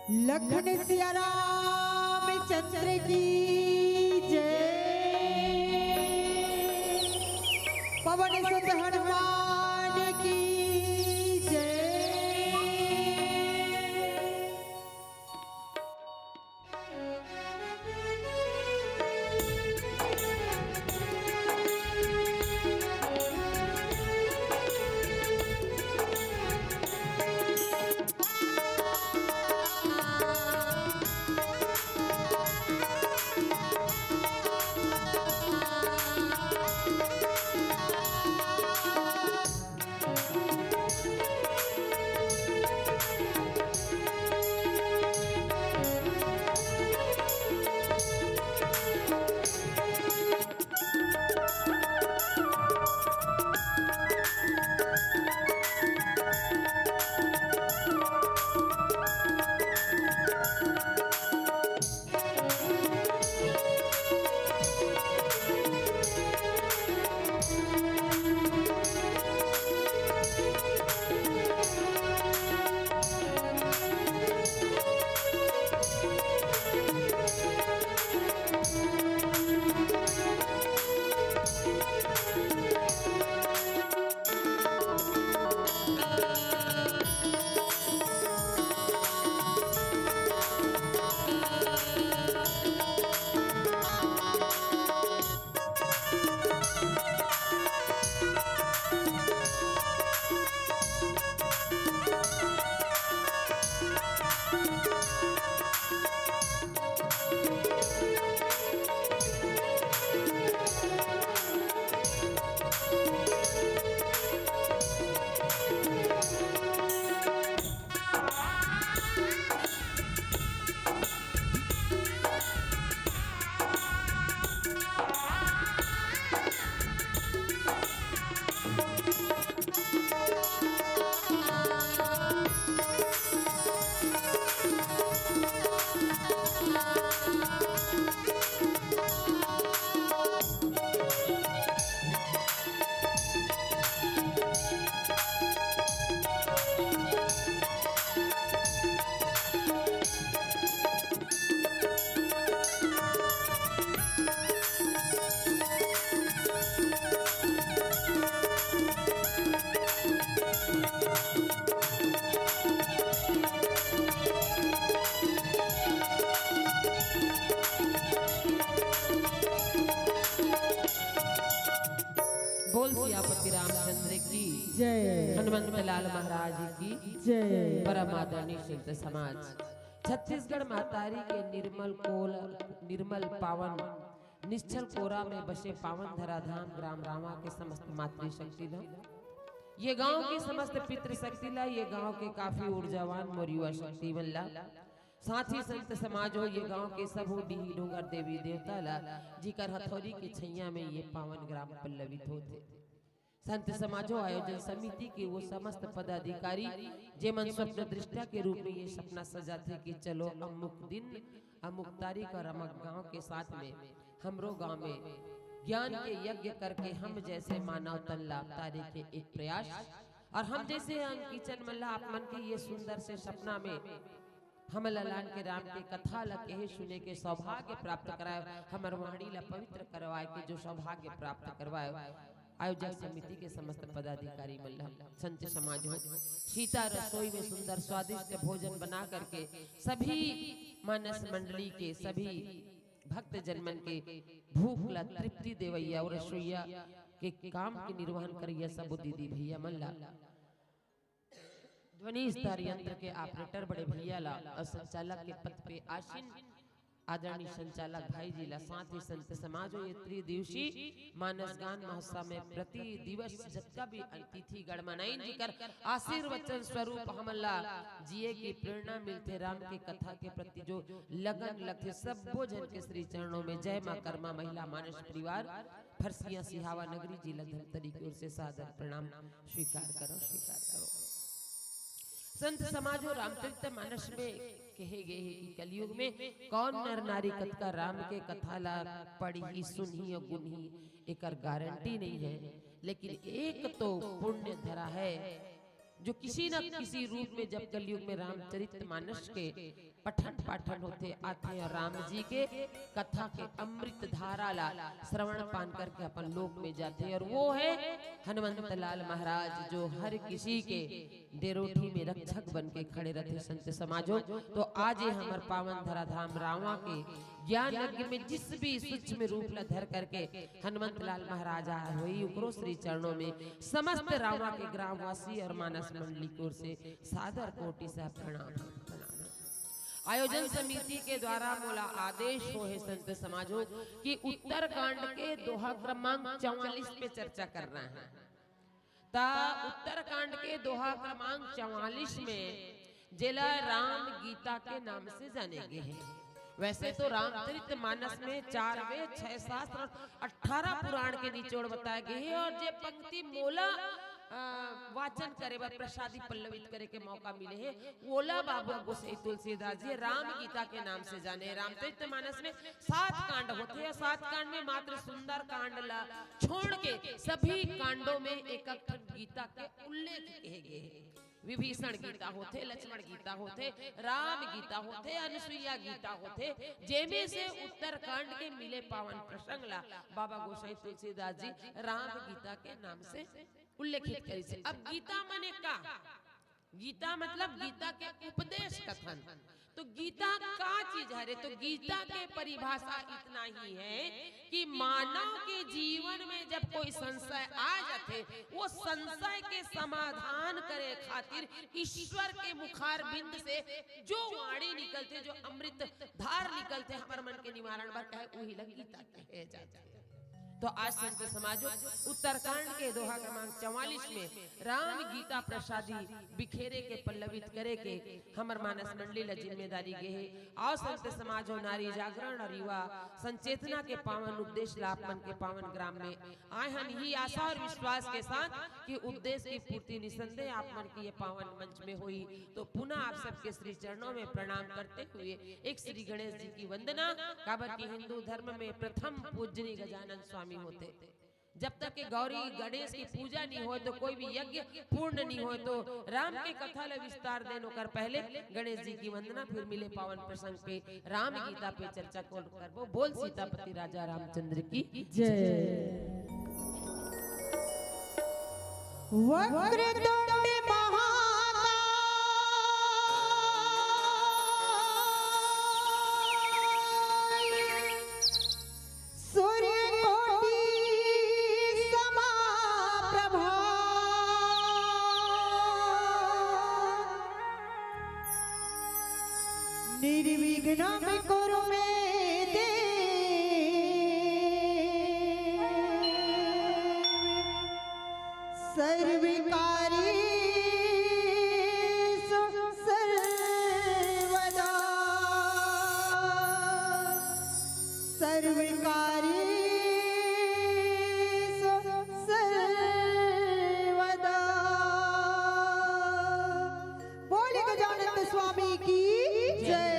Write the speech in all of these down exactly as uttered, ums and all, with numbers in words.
लखन सिया रामचंद्र की जय। पवन सुत हनुमान की जय। बोल सियापति रामचंद्र की जय। हनुमंत लाल महाराज की जय। परम आदरणीय संत समाज, छत्तीसगढ़ महतारी के निर्मल कोल, निर्मल पावन निश्चल कोरा में बसे पावन धराधाम ग्राम रामा के समस्त मातृशक्ति ल, ये गांव के समस्त पितृशक्ति ल, ये गांव के काफी ऊर्जावान मोर युवा शक्ति मन ल, साथ ही संत समाज हो, ये गांव के सबो डीही डोंगर देवी देवता ल, जिकर हथौरी के छैया में ये पावन ग्राम पल्लवित होथे। संत समाजो आयोजन समिति के वो समस्त पदाधिकारी, जेमन स्वप्न दृष्टा के रूप में ये सपना सजाथे कि चलो अमुक दिन, अमुक तारीख और अमुक गांव के साथ में हमरो गांव में ज्ञान के यज्ञ करके हम जैसे मानव तन ला अवतारे के एक प्रयास, और हम जैसे अंग किचन मन ला आप मन के ये सुंदर से सपना में हमन ला लान के राम के कथा ला कहे सुने के सौभाग्य प्राप्त कराए, हमर वाणी ला पवित्र करवाए के जो सौभाग्य प्राप्त करवाए, आयोजक समिति के समस्त पदाधिकारी मन ला, संत समाज हो, सीता रसोई में सुंदर स्वादिष्ट भोजन बना करके सभी मानस मंडली के सभी भक्त जन मन के भूख ला तृप्ति देवैया और रसोईया के काम के निर्वहन करैया सबो दीदी भैया मन ला, ध्वनि स्तर यंत्र के ऑपरेटर बड़े भैया ला और संचालक के पद पे आसीन आदरणीय संचालक भाई जी ला, साथ ही संत समाज हो, ये त्रिदिवसीय मानस गान महोत्सव में प्रति दिवस जतका भी अतिथि गण मनाइन, जिकर आशीर्वचन स्वरूप हमन ला जिए की प्रेरणा मिलथे, राम के कथा के प्रति जो लगन लगथे, सब्बो झन के श्री चरणों में जय माँ कर्मा महिला मानस परिवार फरसिया सिहावा नगरी जिला धमतरी की ओर से सादर प्रणाम स्वीकार करो, स्वीकार करो। संत समाज हो, रामचरित मानस में कहे गए हे कि कलयुग में कौन नर नारी कतका राम के कथा ला पढ़ही, सुनही और गुनही, एकर गारंटी नहीं है, लेकिन एक तो पुण्य धरा है, जो किसी न किसी रूप में जब कलयुग में रामचरित मानस के पठन पाठन होथे, आथे और राम जी के कथा के अमृत धारा ला श्रवण पान करके अपन लोक में जाथे, और वो है हनुमंत लाल महाराज, जो हर किसी के डेरोठी में रक्षक बन के खड़े रहिथे। संत समाजो, तो आज ये हमर पावन धराधाम रावा के ज्ञान यज्ञ में जिस भी सूक्ष्म रूप ला धर करके हनुमंत लाल महाराज आए होही, उकरो श्री चरणों में समस्त रावा के ग्रामवासी और मानस मंडली की ओर से सादर कोटि से प्रणाम, प्रणाम। आयोजन समिति के द्वारा मोला आदेश होहे संत समाजो कि उत्तरकांड के दोहा क्रमांक चवालीस पे चर्चा करना है। त उत्तरकांड के दोहा क्रमांक चवालीस में, जेला राम गीता के नाम से जाने गे हे। वैसे तो रामचरित मानस में चार वेद, छह शास्त्र और अठारह पुराण के निचोड़ बताए गे हे, और जे पंक्ति मोला, अ, वाचन करे बर, प्रसादी पल्लवित करे के मौका मिले हे, ओला बाबा गोसाई तुलसीदास जी राम गीता के नाम से जाने। रामचरित मानस में सात कांड होथे, और सात कांड में मात्र सुंदर कांड ला छोड़ के सभी कांडों में एक एक ठन गीता के उल्लेख कहे गे हे। विभीषण गीता होथे, लक्ष्मण गीता होथे, राम गीता होथे, अनुसुईया गीता होथे, जेमे से उत्तरकांड के मिले पावन प्रसंग ला बाबा गोसाई तुलसीदास जी राम गीता के नाम से उल्लेखित करिस हे। अब गीता मने का? गीता मतलब गीता के उपदेश कथन। तो गीता का चीज हरे? तो गीता के परिभाषा इतना ही है कि मानव के जीवन में जब कोई संशय आ जाथे, वो संशय के समाधान करे खातिर ईश्वर के मुखारबिंद से जो वाणी निकलथे, जो अमृत धार निकलथे हमर मन के निवारण बर, कहे उही ला गीता कहे जाथे। तो आज संत समाजो, उत्तरकांड के दोहा क्रमांक चवालीस में राम गीता प्रसादी बिखेरे के, पल्लवित करे के हमर मानस मंडली ला जिम्मेदारी गे हे। आओ संत समाजो, नारी जागरण और युवा संचेतना के पावन उपदेश ला आप मन के पावन ग्राम में आए हन, इही आशा और विश्वास के साथ कि उपदेश की पूर्ति निसंदेह आप मन के ये पावन मंच में होही। तो पुनः आप सबके श्री चरणों में प्रणाम करते हुए एक श्री गणेश जी की वंदना, काबर कि हिंदू धर्म में प्रथम पूजनीय गजानन स्वामी होथे। जब तक के गौरी गणेश की पूजा नहीं होय, तो कोई भी यज्ञ पूर्ण नहीं होय। तो राम के कथा ला विस्तार देन, ओकर पहले गणेश जी की वंदना, फिर मिले पावन प्रसंग पे राम गीता पे चर्चा को करबो। बोल सीतापति राजा रामचंद्र की जय। वक्रतुंड महाकाय, सूर्यकोटि समाप्रभा, निर्विघ्नं कुरु मे देव। सर्वकार्येषु सर्वदा। सर्वकार्येषु सर्वदा। बोले गजानंद स्वामी की जय।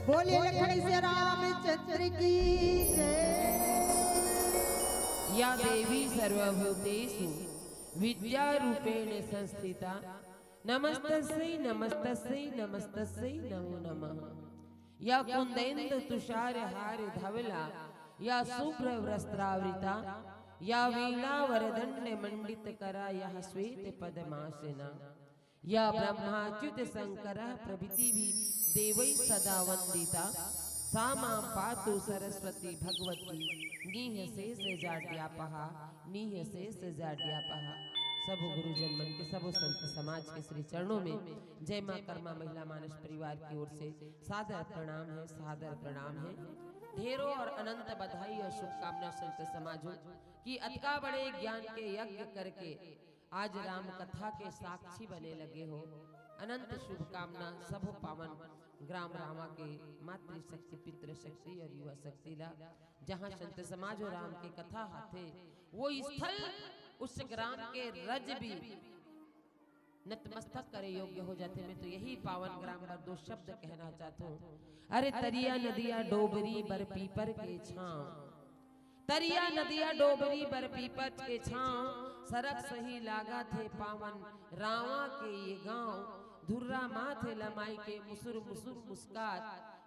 बोलिए लखन से रामचंद्र की जय। या देवी सर्वभूतेषु विद्यारूपेण संस्थिता, नमस्तस्यै नमस्तस्यै नमस्तस्यै नमो नमः। या कुन्देन्दु तुषार हार धवला, या शुभ्र वस्त्रावृता, या वीणा वरदंड मंडित करा, या श्वेत पद्मासना, या ब्रह्माच्युत शंकर प्रभृति भी देवै सदा वंदिता, सा मां पातु सरस्वती भगवती निःशेष जाड्यापहा, निःशेष जाड्यापहा। सब गुरुजन मन के, सब संत समाज के श्री चरणों में जय मां कर्मा महिला मानस परिवार की ओर से सादर प्रणाम है, सादर प्रणाम है। ढेरों और अनंत बधाई और शुभकामना संत समाजों की अतका बड़े ज्ञान के यज्ञ करके आज राम कथा के साक्षी बने लगे हो। अनंत शुभकामना सबो पावन ग्राम रामा के मातृ शक्ति, पितृ शक्ति और युवा शक्ति ला। जहाँ संत समाज और राम के कथा हाथे, वो स्थल उस ग्राम के रज भी नतमस्तक करे योग्य हो जाथे। मैं तो यही पावन ग्राम बर दो शब्द कहना चाहता हूँ। अरे तरिया नदिया डोबरी बर पीपर के छांव, तरिया नदिया डोबरी बर पीपच के छांव, सरग सही लागत हे पावन रावा के ये गांव। धुर्रा माथे लमाई के मुसुर मुसुर मुस्कात,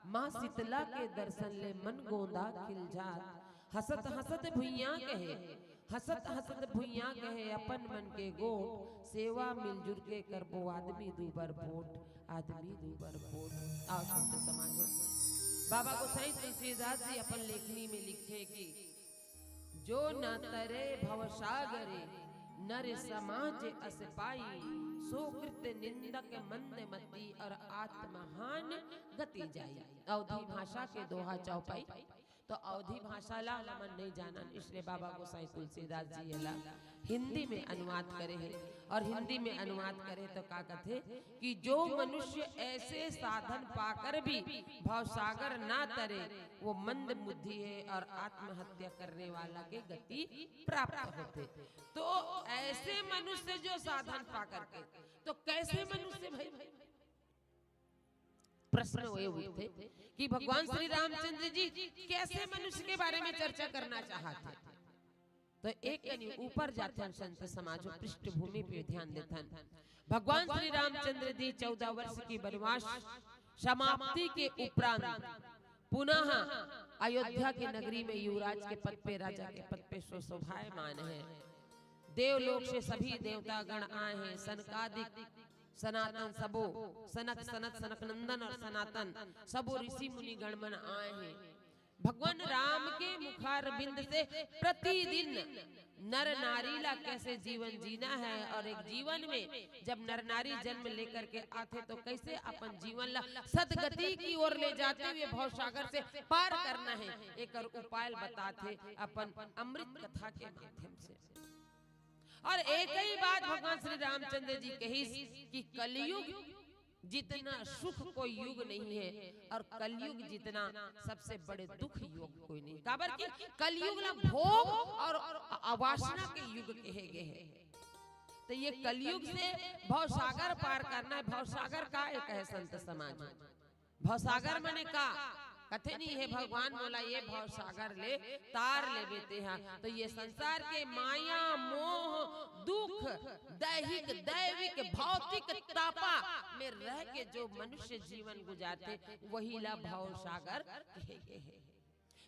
माँ शीतला के दर्शन ले मन गोंदा खिल जात। हंसत हंसत भुइयां कहे, हंसत हंसत भुइयां कहे अपन मन के गोठ, सेवा मिलजुल के करबो आदमी दूबर पोठ, आदमी दूबर पोठ। आओ संत समाज हो, बाबा गोसाई तुलसीदास जी अपन लेखनी में लिखे कि जो न तरे भवसागरे नर समाज अस पाई, सो कृत निंदक मंद मती और आत्महान गति जाई। अवधी भाषा के दोहा चौपाई। तो अवधी भाषा ला हमन नहीं जानन, इसलिए बाबा गोसाई तुलसीदास जी एला हिंदी में अनुवाद करे हे। और हिंदी में अनुवाद करे तो का कथे कि जो मनुष्य ऐसे साधन पाकर भी भवसागर ना तरे, वो मंद बुद्धि है और आत्महत्या करने वाला के गति प्राप्त होथे। तो ऐसे मनुष्य जो साधन पा करके, तो कैसे मनुष्य भाई? प्रश्न ये उठथे कि भगवान श्री रामचंद्र जी कैसे मनुष्य के बारे में चर्चा करना चाहत हे। तो एक कनी ऊपर जाथन संत समाज, पृष्ठभूमि पे ध्यान देथन। भगवान श्री रामचंद्र जी चौदह वर्ष की वनवास समाप्ति के उपरांत पुनः अयोध्या की नगरी में युवराज के पद पे, राजा के पद पे सुशोभायमान है। देवलोक से सभी देवतागण आए हैं, सनकादिक, सनातन सबो, सनक सनत सनक नंदन और सनातन सबो ऋषि मुनि गण मन आए हैं। भगवान राम के मुखारबिंद से प्रतिदिन नर नारी ला कैसे जीवन जीना है और एक जीवन में जब नर नारी जन्म लेकर के आथे तो कैसे अपन जीवन ला सदगति की ओर ले जाते हुए भवसागर से पार करना है, एकर उपाय बताथे अपन अमृत कथा के माध्यम से। और एक ही बात भगवान श्री रामचंद्र जी कहिस कि कलयुग जितना सुख कोई युग नहीं है और कलयुग जितना सबसे बड़े दुख युग कोई नहीं। काबर कि कलयुग ला भोग और वासना के युग कहे गए हैं। तो ये कलयुग से भवसागर पार करना है। भवसागर का एक है संत समाज, भवसागर मने का? कथे नहीं है भगवान मोला ये भवसागर ले तार लेबे तेहा। तो ये संसार के माया, मोह, दुख, दैहिक, दैविक, भौतिक तापा में रह के जो मनुष्य जीवन गुजारथे, वही ला भवसागर कहे गए है।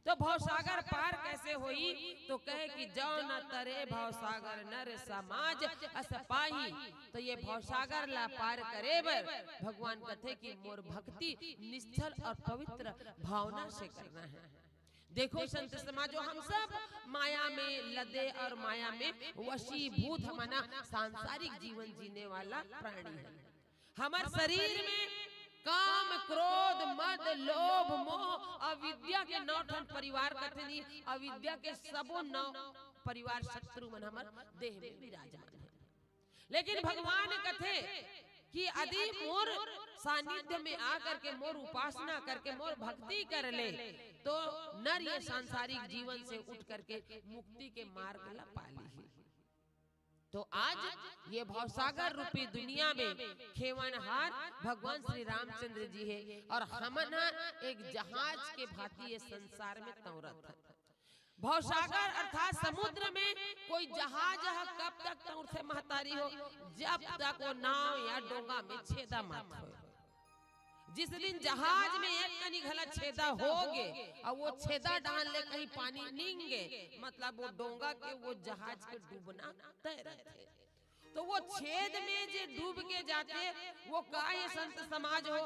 तो भवसागर पार कैसे होई? तो कहे कि "जौ न तरे भवसागर नर समाज अस पाही।" तो ये भवसागर ला पार करे बर भगवान कथे कि मोर भक्ति निश्चल और पवित्र भावना से करना है। देखो संत समाजो, हम सब माया में लदे और माया में वशीभूत, हमन सांसारिक जीवन जीने वाला प्राणी है। हमर शरीर में काम, क्रोध, मद, लोभ, मोह, अविद्या के नौ ठन परिवार कथे नहीं, अविद्या के सबो नौ परिवार शत्रु मन हमर देह में विराजमान है। लेकिन भगवान कथे कि यदि मोर सानिध्य में आ करके, मोर उपासना करके, मोर भक्ति कर ले, तो नर ये सांसारिक जीवन से उठ करके मुक्ति के मार्ग ला पा लीही। तो आज ये भवसागर रूपी दुनिया में खेवनहार भगवान श्री रामचंद्र जी है और हमन ह एक जहाज के भांति ये संसार में तौरत है। भवसागर अर्थात समुद्र में कोई जहाज ह कब तक तौरथे महतारी हो? जब तक वो नाव या डोंगा में छेदा मत होए। जिस दिन जहाज में एक कनी घला छेदा होगे और वो छेदा डाल ले कहीं पानी निंगे, मतलब वो डोंगा के, वो जहाज के डूबना तय रहथे। तो वो छेद में जे डूब के जाथे, वो का है संत समाज हो?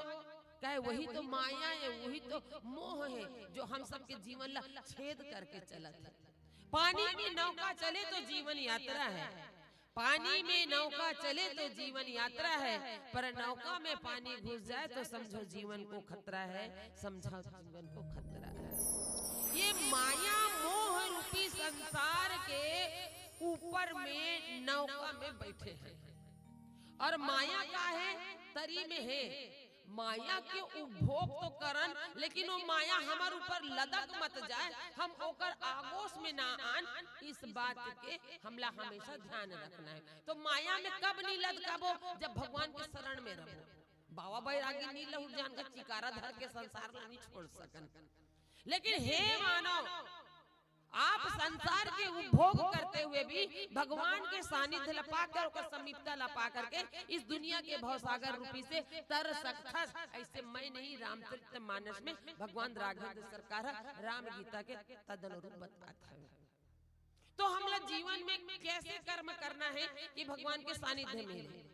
कहे वही तो माया है, वही तो मोह है जो हम सबके जीवन ला छेद करके चलत है। पानी में नौका चले तो जीवन यात्रा है, पानी में नौका चले तो जीवन यात्रा है, पर नौका में पानी घुस जाए तो समझो जीवन को खतरा है, समझो जीवन को खतरा है। ये माया मोह रूपी संसार के ऊपर में नौका में बैठे हैं और माया का है, तरी में है। माया के उपभोग तो करन, लेकिन वो माया हमर ऊपर लदक मत जाए, हम ओकर आगोश में ना आन, इस बात के हमला हमेशा ध्यान रखना है। तो माया में कब नहीं लदकाबो? जब भगवान के शरण में रहो। बाबा बैरागी नी लहुट जान का चिकारा धर के संसार ला नहीं छोड़ सकन। लेकिन हे मानव, आप संसार के उपभोग करते हुए भी भगवान के सानिध्य ला पाकर, ओकर समीपता ला पा करके इस दुनिया के भवसागर रूपी से तर सकथस। ऐसे मैं नहीं, रामचरित मानस में भगवान राघवेंद्र सरकार ह राम गीता के तदनुरूप बतात है। तो हमला जीवन में कैसे कर्म करना है कि भगवान के सानिध्य में रहे?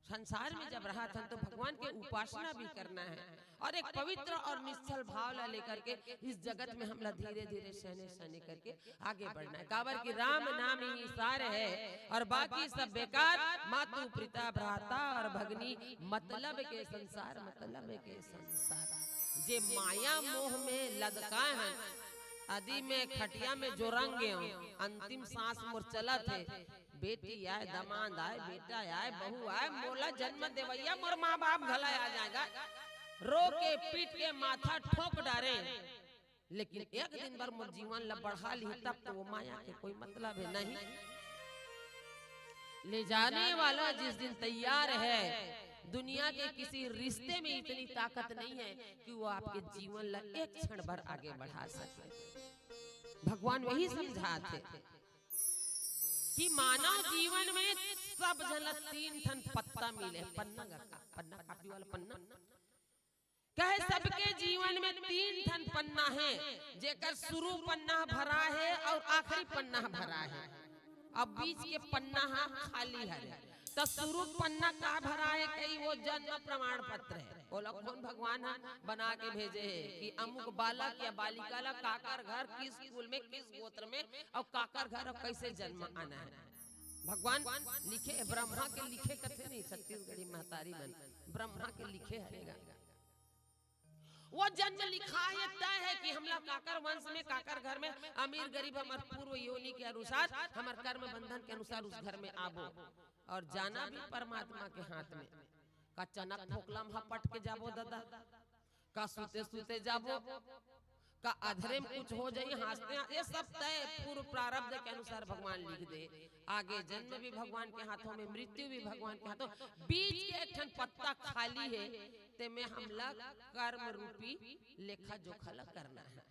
संसार में जब रहत हन तो भगवान के उपासना भी करना है और एक पवित्र और निश्चल भाव ला लेकर के इस जगत में हमला धीरे धीरे सने सने करके आगे बढ़ना है। काबर कि राम नाम ही सार है और बाकी सब बेकार। मातु पिता भ्राता और भगनी, मतलब के संसार, मतलब के संसार। जे माया मोह में लदकाए हन, अदी में खटिया में जोरंग गे हूँ, अंतिम सांस मोर चलत है, बेटी आय, दमांद आय, बेटा आय, बहू आय, मोला जन्म देवैया मोर माँ बाप घला आ जाएगा। रो के पीट के माथा ठोक डारे, लेकिन एक दिन बर मोर जीवन ला बढ़ा ली, तब तो वो माया के कोई मतलब है नहीं। ले जाने वाला जिस दिन तैयार है, दुनिया के किसी रिश्ते में इतनी ताकत नहीं है कि वो आपके जीवन ला एक क्षण भर आगे बढ़ा सके। भगवान वही समझाते कि मानव जीवन में सब झन ला तीन ठन पत्ता मिले। पन्ना का, पन्ना, कापी वाला पन्ना। कहे सबके जीवन में तीन ठन पन्ना है, जेकर शुरू पन्ना भरा है और आखिरी पन्ना भरा है, अब बीच के पन्ना ह खाली हरे। त शुरू पन्ना का भरा है? कही वो जन्म प्रमाण पत्र है, ओला कौन भगवान ह बना के भेजे है कि अमुक बालक या बालिका ला काकर घर, किस स्कूल में, किस गोत्र में और काकर घर और कैसे जन्म आना है। भगवान लिखे है, ब्रह्मा के लिखे कथे नहीं, छत्तीसगढ़ी महतारी मन, ब्रह्मा के लिखे हरेगा। वो जन्म लिखा है, तय है कि हमला काकर वंश में, काकर घर में, अमीर गरीब हमर पूर्व योनि के अनुसार, हमर कर्म बंधन के अनुसार उस घर में आबो। और जाना भी परमात्मा के हाथ में। का चनक फोकला म हपट के जाबो दादा, का सुते सुते जाबो, का अधरे में कुछ हो जाई, हाँसते हाँ, ये सब तय पूर्व प्रारब्ध के अनुसार भगवान लिख दे। आगे जन्म भी भगवान के हाथों में, मृत्यु भी भगवान के हाथों। बीच के एक ठन पत्ता खाली है, ते में हमला कर्म रूपी लेखा जोखा ला करना है।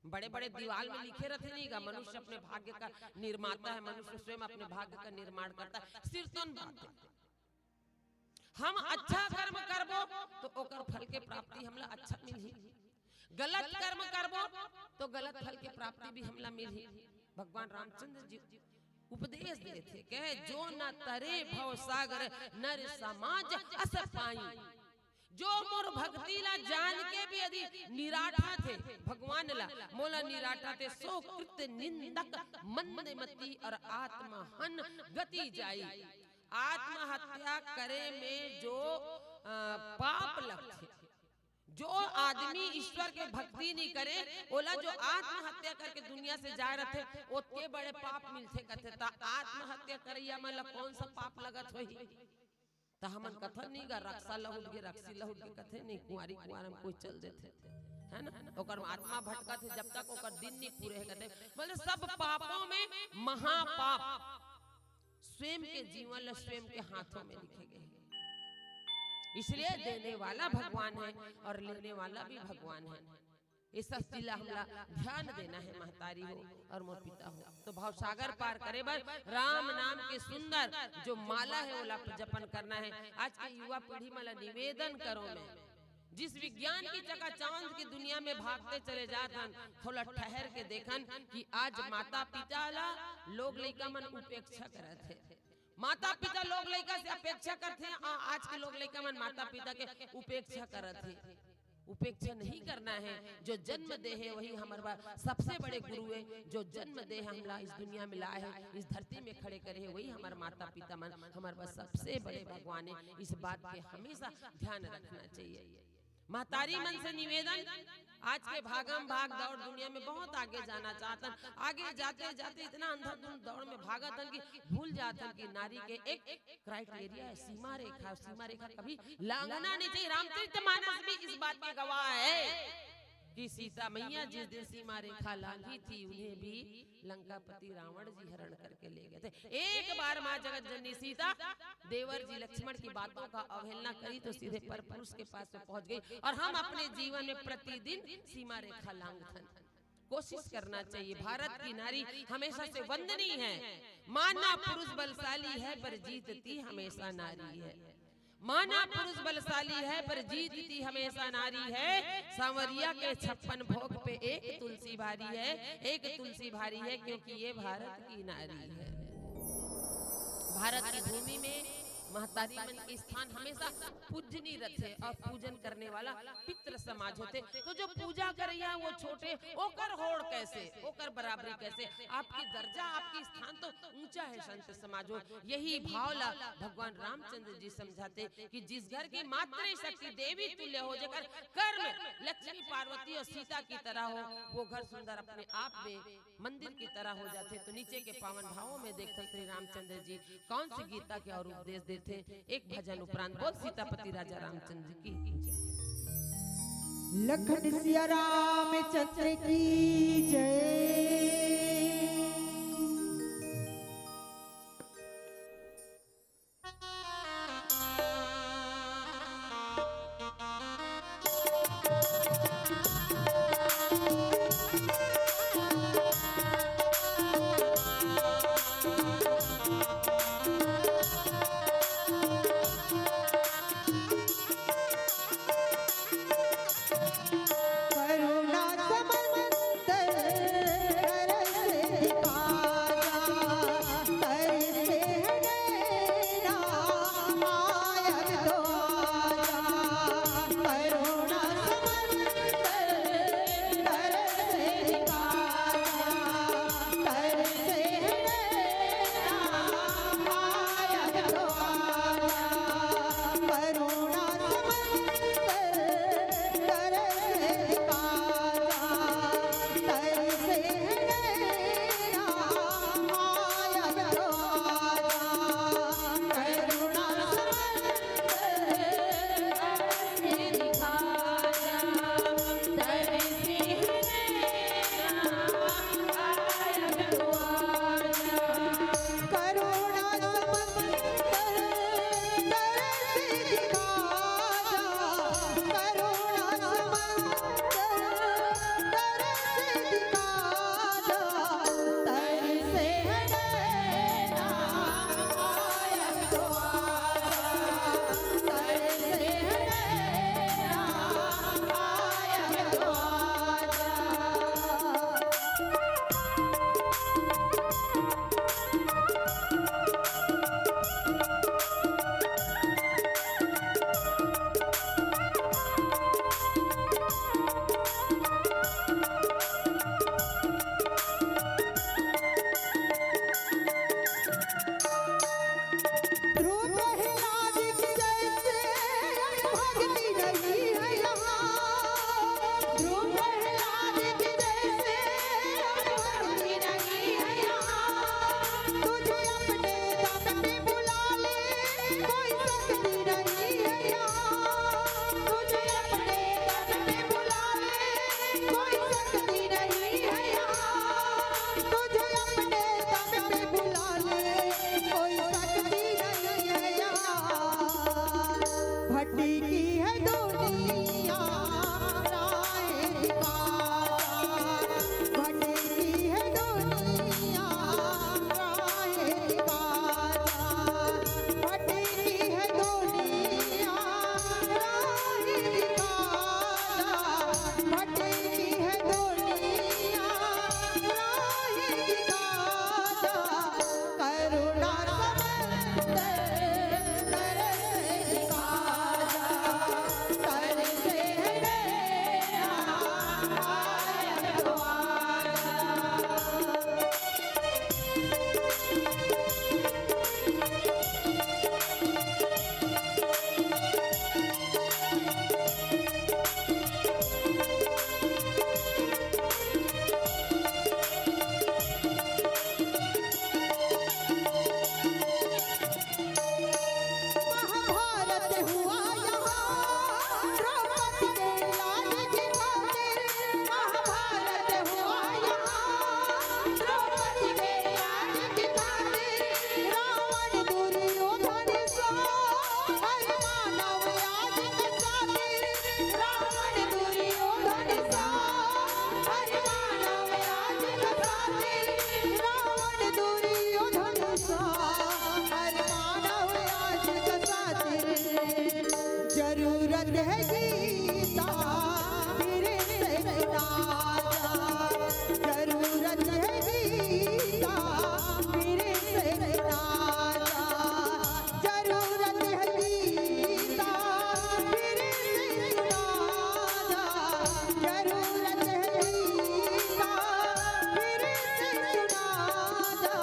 बड़े बड़े दीवाल में लिखे रहते नहीं का, मनुष्य अपने भाग्य का निर्माता है, मनुष्य स्वयं अपने भाग्य का निर्माण करता है। सिरतोन बात है। हम अच्छा कर्म करबो तो ओकर फल के प्राप्ति हमला अच्छा मिलही। गलत कर्म करबो तो गलत फल के प्राप्ति भी हमला मिलही। भगवान रामचंद्र जी उपदेश देथे, कहे, "जो न तरे भव सागर नर समाज अस पाई।" जो मोर भक्ति ला जान के भी यदि निराठथे भगवान ला, मोला निराठथे, "सो कृत निंदक मंद मति और आत्महन गति जाई।" आत्महत्या करे में जो, अ, पाप लगथे, जो आदमी ईश्वर के भक्ति नहीं करे, ओला जो आत्महत्या करके दुनिया से जाए रथे, ओतके बड़े पाप मिलथे कथे। त आत्महत्या करइया मन ला कौन सा पाप लगत होही? त हमन कथन नहीं गा, "रक्सा लहुट गे, रक्सी लहुट गे," कथे नहीं, कुंवारी कुंवार में कोई चल देथे, है ना? ओकर आत्मा भटकत हे, जब तक ओकर दिन नहीं पूरे हे कथे। बोले, सब पापों में महापाप स्वयं के जीवन ला स्वयं के हाथों में लिखे गए हैं। इसलिए देने वाला भगवान है और लेने वाला भी भगवान है। ये सब चीज ला हमला ध्यान देना है, महतारी हो और मोर पिता हो। तो भवसागर पार करे बर राम नाम के सुंदर जो माला है, ओला जपन करना है। आज के युवा पीढ़ी मन ला निवेदन करो मैं, जिस विज्ञान की चकाचौंध की दुनिया में भागते चले जात हन, थोड़ा ठहर के देखन कि आज माता पिता ला लोग लइका मन उपेक्षा करत हे। माता पिता लोग लइका से अपेक्षा करथे, आ-, आज के लोग लइका मन माता पिता के उपेक्षा करत हे। उपेक्षा नहीं करना है। जो जन्म दे है वही हमर बर सबसे बड़े गुरु है। जो जन्म दे है, हमला इस दुनिया में लाए है, इस धरती में खड़े करे है, वही हमर माता पिता मन हमर बर सबसे बड़े भगवान है। इस बात के हमेशा ध्यान रखना चाहिए। महतारी मन से निवेदन, आज के भागम भाग दौड़ दुनिया में बहुत आगे जाना चाहतन, आगे जाते जाते इतना अंधाधुंध दौड़ में भागत हन कि भूल जात हन कि नारी के एक क्राइटेरिया है, सीमा रेखा। सीमा रेखा कभी लांघना नहीं चाहिए। रामचरित मानस भी इस बात के गवाह है कि सीता मैया जिस दिन सीमा रेखा लांघी थी, उन्हें भी लंकापति रावण जी हरण करके ले गए थे। एक बार माँ जगत जननी सीता देवर जी लक्ष्मण की बातों का अवहेलना करी तो सीधे पर पुरुष के पास में पहुंच गई। और हम अपने जीवन में प्रतिदिन सीमा रेखा लांघथन। कोशिश करना चाहिए। भारत की नारी हमेशा से वंदनीय है। माना पुरुष बलशाली है, पर जीतती हमेशा नारी है। माना पुरुष बलशाली है, पर जीतती हमेशा नारी है। सांवरिया के छप्पन भोग पे एक तुलसी भारी है, एक तुलसी भारी है, क्योंकि ये भारत की नारी है। भारत की भूमि में महतारी मन के स्थान हमेशा पूजनीय रथे और पूजन करने वाला पितृ समाज होथे। तो जो पूजा करइया वो छोटे, ओकर होड़ कैसे, ओकर बराबरी कैसे? आपकी दर्जा, आपकी स्थान तो ऊंचा है संत समाज हो। यही भाव ला भगवान रामचंद्र जी समझाथे कि जिस घर की मातृ शक्ति देवी तुल्य हो, जेकर कर्म लक्ष्मी पार्वती और सीता की तरह हो, वो घर सुंदर अपने आप में मंदिर की तरह हो जाथे। तो नीचे के पावन भावों में देखथन श्री रामचंद्र जी कौन सी गीता के और उपदेश देथे। एक भजन उपरांत बोल सीतापति राजा रामचंद्र की जय। लखन सिया रामचंद्र की जय। गीता, फिर से ताजा। जरूरत है गीता, फिर से ताजा। जरूरत है गीता, फिर से ताजा। जरूरत है गीता, फिर से ताजा।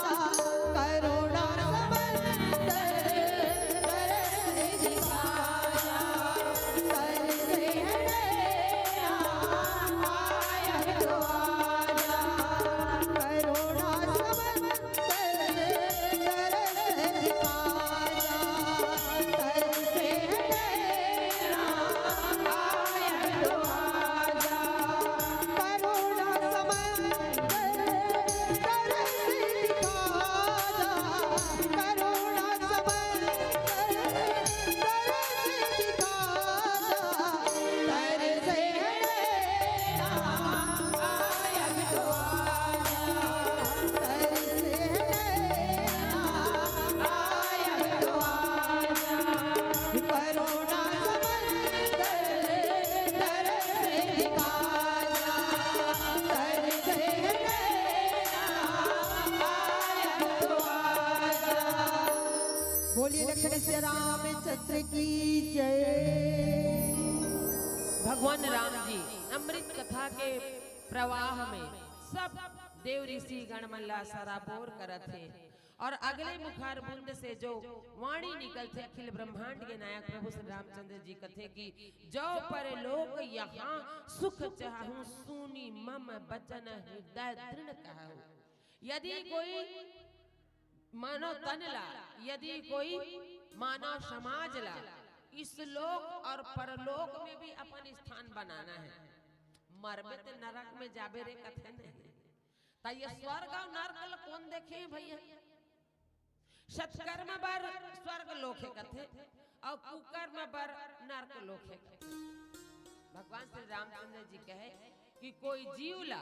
करुणा समंदर तरस दिखाया। बोलिए लखन सिया रामचंद्र की जय। भगवान राम जी अमृत कथा के प्रवाह में सब देव ऋषि गण मन ला सराबोर करत हे और अगले मुखार बुंद से जो वाणी निकलथे अखिल ब्रह्मांड के नायक प्रभु श्री रामचंद्र जी कथे कि जो परलोक यहाँ सुख चाहूं, सुनी मम बचन हृदय दृढ़ कहूं। यदि कोई मानव तन ला, यदि कोई मानव समाज ला इस लोक और परलोक में भी अपन स्थान बनाना है, मरबे ते नरक में जाबे रे कथे नहीं। त ये स्वर्ग और नरक ला कौन देखे हे भैया? सत्कर्म बर स्वर्ग लोक हे कथे और कुकर्म बर नरक लोक हे कथे। भगवान श्री रामचंद्र जी कहे कि कोई जीव ला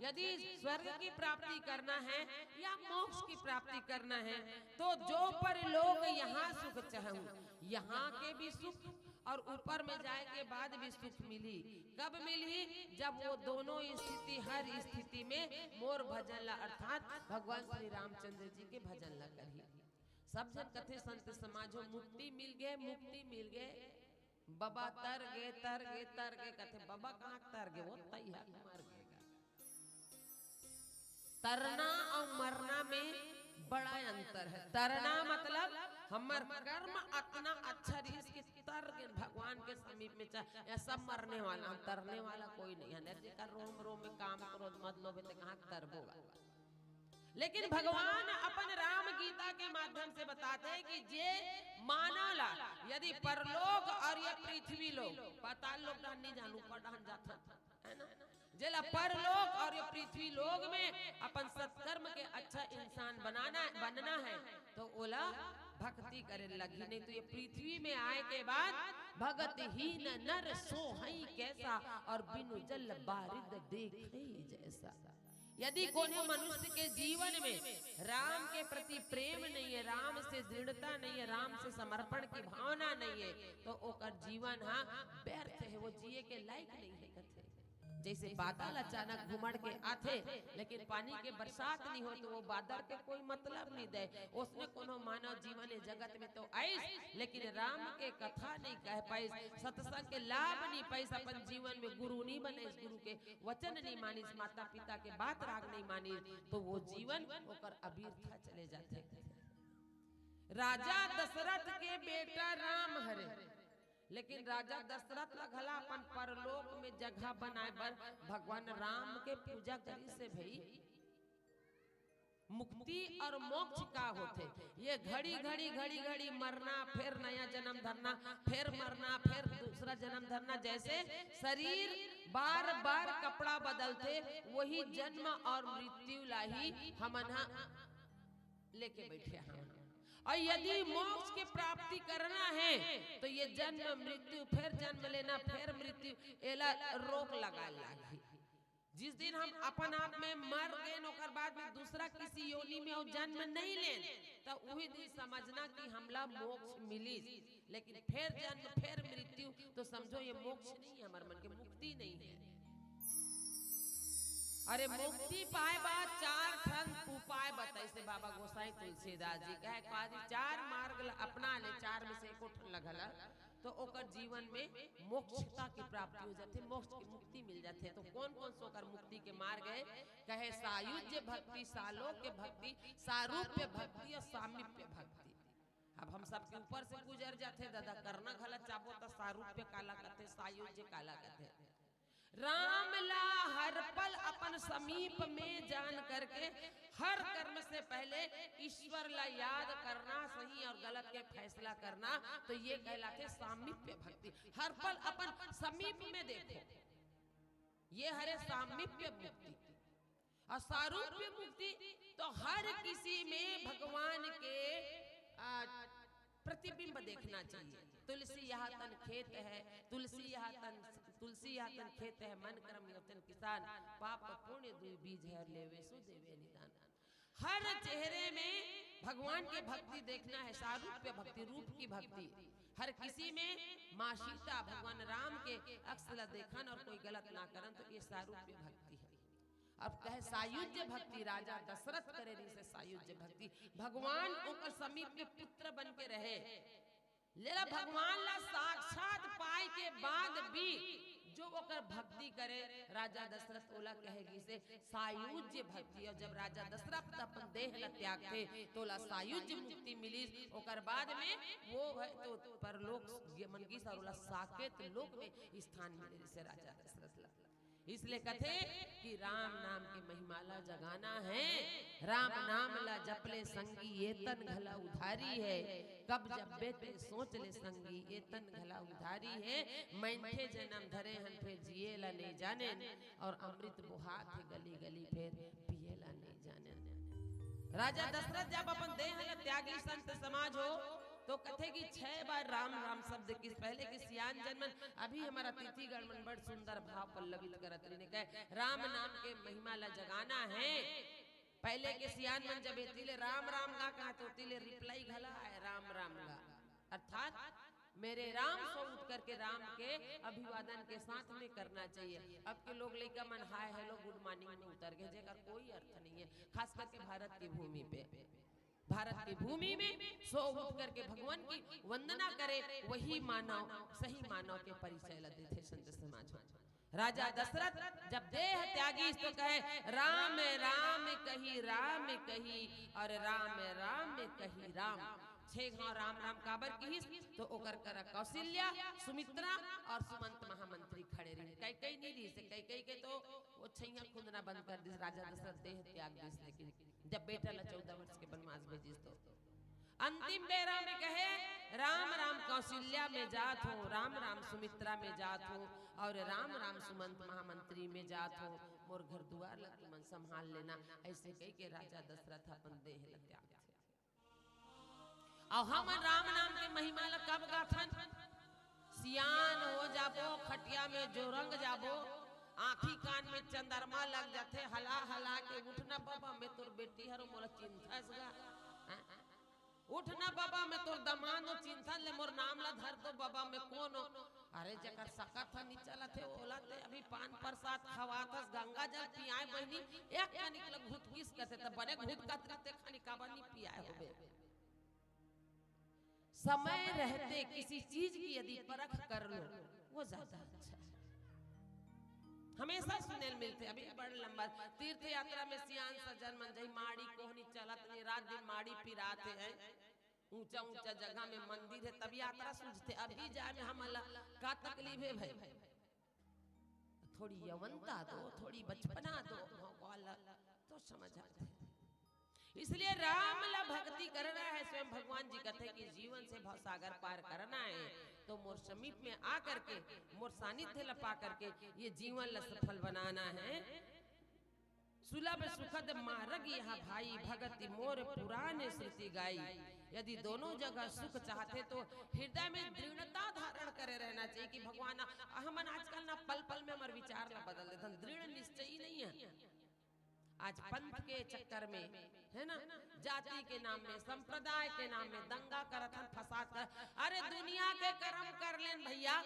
यदि स्वर्ग की प्राप्ति करना है या मोक्ष की प्राप्ति करना है, तो जो परलोक यहाँ सुख चाहूं, यहाँ के भी सुख और ऊपर में जाए के बाद भी सुख मिली। कब मिली? जब वो दोनों स्थिति, हर स्थिति में मोर भजन ला, अर्थात भगवान श्री रामचंद्र जी के भजन ला करही। सब झन कथे संत समाज हो, मुक्ति मिल गए, मुक्ति मिल गए, बाबा तर गे, तर गे, तर गे, कथे बाबा कहाँ तर गे, वो तैया मर गए। तरना और मरना में बड़ा अंतर है। तरना मतलब हमर कर्म अतना अच्छा रहिस कि तर गे, भगवान के समीप में। चाहे, या सब मरने वाला, हम तरने वाला कोई नहीं है। नहीं, जेकर रोम रोम में काम क्रोध मद लोभ हे, ते कहाँ तरबो गा। लेकिन भगवान अपन राम गीता के माध्यम से बताथे कि जे मानव ला यदि परलोक और ये पृथ्वी लोक, पाताल लोक डहन नहीं जानू, ऊपर डहन जाथन, है ना? जेला परलोक और ये पृथ्वी लोक में अपन सत्कर्म के अच्छा इंसान बनाना, बनना है, तो ओला भक्ति करे लगही, नहीं तो ये पृथ्वी में आए के बाद भगत हीन नर सोहई कैसा, और बिनु जल बारिद देखई जैसा। यदि कोनो मनुष्य के जीवन में राम के प्रति प्रेम नहीं है, राम से दृढ़ता नहीं है, राम से समर्पण की भावना नहीं है, तो ओकर जीवन हा व्यर्थ है, वो जिए के लायक नहीं है कथे। जैसे बादल अचानक घुमड़ के आथे, लेकिन पानी के बरसात नहीं हो, तो वो बादल के कोई मतलब नहीं दे। उसने कोनो मानव जीवन ए जगत में तो आइस, लेकिन राम के कथा नहीं कह पाइस, सत्संग के लाभ नहीं पाइस, अपन जीवन में गुरु नहीं बने, गुरु के वचन नहीं मानिस, माता पिता के बात राग नहीं मानिस, तो वो जीवन ओकर अबिरथा चले जाथे। राजा दशरथ के बेटा राम हरे, लेकिन राजा दशरथ ला घला अपन परलोक में जगह बनाए बर भगवान राम के पूजा करिस हे भई। मुक्ति और मोक्ष का होथे? ये घड़ी घड़ी घड़ी घड़ी मरना, फिर नया जन्म धरना, फिर मरना, फिर दूसरा जन्म धरना, जैसे शरीर बार बार कपड़ा बदलथे, वही जन्म और मृत्यु ला ही हमन हा लेके बैठे हैं। और यदि मोक्ष के प्राप्ति करना है, तो ये जन्म मृत्यु, फिर जन्म लेना, फिर मृत्यु, एला रोक लगा लागही। जिस दिन हम अपन आप में मर गए, ओकर बाद में दूसरा किसी योनि में वो जन्म नहीं लेन, तो वही दिन समझना कि हमला मोक्ष मिलिस। लेकिन फेर जन्म, फेर मृत्यु, तो समझो ये मोक्ष नहीं है, हमर मन के मुक्ति नहीं है। अरे, मुक्ति पाए बर चार ठन उपाय बताइस हे बाबा गोसाई तुलसीदास जी। कहे, कहे जी, चार मार्ग ल अपना ले, चार में से एको ठन ल घला, तो ओकर जीवन में मोक्षता की प्राप्ति हो जाथे, मोक्ष की मुक्ति मिल जाथे। तो कौन कौन से ओकर मुक्ति के मार्ग है? कहे, सायुज्य भक्ति, सालोक्य भक्ति, सारूप्य भक्ति और सामीप्य भक्ति। अब हम सबके ऊपर से गुजर जाथे दादा, करना घला चाहबो त सारूप्य काला कथे, सायुज्य काला कथे। राम ला हर पल अपन समीप में जान करके हर कर्म से पहले ईश्वर ला याद करना, सही और गलत के फैसला करना, तो ये कहलाथे सामीप्य भक्ति। हर पल अपन समीप में देखो, ये हरे सामीप्य भक्ति। और सारूप्य मुक्ति तो हर किसी में भगवान के, आ, प्रतिबिंब देखना चाहिए। तुलसी यह तन खेत है, तुलसी यह तन, तुलसी यह तन खेत है, मन कर्म यह तन किसान, पाप पुण्य दुई बीज है, और लेवे सो देवे निदान। हर चेहरे में भगवान की भक्ति देखना है, सारूप्य भक्ति, रूप की भक्ति। हर किसी में माँ सीता, भगवान राम के अक्स ला देखन और कोई गलत ना करन, तो ये सारूप्य भक्ति है। अब कहे सायुज्य भक्ति, राजा दशरथ करे रहिसे सायुज्य भक्ति, भगवान ओकर समीप में पुत्र बन के रहे। लेला भगवान ला साक्षात पाए के बाद भी जो ओकर भक्ति करे, राजा दशरथ ओला कहे गिसे सायुज्य भक्ति। और जब राजा दशरथ अपन देह ला त्यागथे, तो ओला सायुज्य मुक्ति मिलिस। ओकर बाद में वो है तो परलोक गमन गिस और ओला साकेत लोक में स्थान मिले रहिसे राजा दशरथ ला। इसलिए कथे कि राम नाम के महिमा ला जगाना है, राम नाम ला जप ले संगी, ये तन घला उधारी है। कब जब बेते सोच ले संगी, ये तन घला उधारी है। मनखे जन्म धरे हन, फेर जिए ला नहीं जाने, और अमृत बोहात हे गली गली, फेर पिए ला नहीं जाने। राजा दशरथ जब अपन देह ला त्यागी, संत समाज हो, तो कथे कि छह बार राम राम शब्द किस। पहले के सियान जन मन, अभी हमर अतिथिगण मन बड़ सुंदर भाव पल्लवित करत रहिन, कहे राम नाम के महिमा ला जगाना है। पहले के सियान मन जब एती ले राम राम गा कहा, तो ओती ले रिप्लाई घला आए, राम राम गा। अर्थात मेरे राम सो उठ करके राम के अभिवादन के साथ में करना चाहिए। अब के लोग लइका मन हाय हेलो गुड मॉर्निंग में उतर गए, जेकर कोई अर्थ नहीं है, खास करके भारत की भूमि पे। भारत की भूमि में सो उठ करके भगवान की वंदना करे, वही मानव, सही मानव के परिचय ला देथे संत समाज। राजा दशरथ जब देह त्यागिस तो कहे, राम राम कहि राम कहि, और राम राम कहि राम। छह घाव राम राम काबर किहिस, तो ओकर करा कौशल्या, सुमित्रा और सुमंत महामंत्री खड़े रहिन। कैकेयी नहीं रहिस, कैकेयी के तो वो छैया खुंदना बंद कर दिस, राजा दशरथ देह त्याग दिस। लेकिन जब बेटा ला चौदह वर्ष के वनवास भेजिस तो अंतिम बेरा में कहे, राम राम कौशल्या में जात हूँ, राम राम सुमित्रा में जात हूँ, और राम राम सुमंत महामंत्री में जात हूँ, मोर घर दुआर ला तुमन संभाल लेना। ऐसे कह के राजा दशरथ अपन देह ला त्याग थे। और हमन राम नाम के महिमा ला कब गाथन? सियान हो जाबो, खटिया में जोरंग जाबो, आँखी कान में चंद्रमा लग जाथे, हला हला के, उठ ना बाबा, मैं तोर बेटी हरो, मोला चिंथस गा। हाँ? उठ ना बाबा, मैं तोर दमांद हो, चिंथन ले, मोर नाम ला धर तो बाबा, मैं कोन हो? अरे जेकर सकत ह नी चलत हे, ओला ते अभी पान प्रसाद खवात हस, गंगा जल पियाए बहिनी, एक कनिक ल घुतकिस कथे, त बने घुतकत रहिते, खानी काबर नी पियाए होबे? समय रहते किसी चीज की यदि परख कर लो, वो ज्यादा अच्छा है। हमेशा सुने ल मिलथे, अभी बड़ लंबा तीर्थ यात्रा में सियान सज्जन मन जही माड़ी कोहनी चलत नहीं, रात दिन माड़ी पिरात हे, ऊंचा ऊंचा जगह में मंदिर हे, तब यात्रा सूझथे। अभी जाए में हमन ला का तकलीफ हे भाई? थोड़ी यवनता दो, थोड़ी बचपना दो, भगवान ला तो समझ आथे। इसलिए राम ला भक्ति करना है। स्वयं भगवान जी कहते कि जीवन से भवसागर पार करना है, तो मोर समीप में आ करके, मोर सानिध्य ला पा करके ये जीवन ला सफल बनाना है। सुलभ सुखद मार्ग यह भाई, भगति मोर पुराने श्रुति गाई। यदि दोनों जगह सुख चाहते तो हृदय में दृढ़ता धारण करे रहना चाहिए कि भगवान, हमन आजकल ना पल पल में हमर विचार ला बदल देथन, दृढ़ निश्चयी नहीं है। आज पंथ के चक्कर में, है ना, जाति के नाम में, संप्रदाय के नाम में दंगा करत हन, फसाद कर। अरे दुनिया कर्म कर लेन भैया,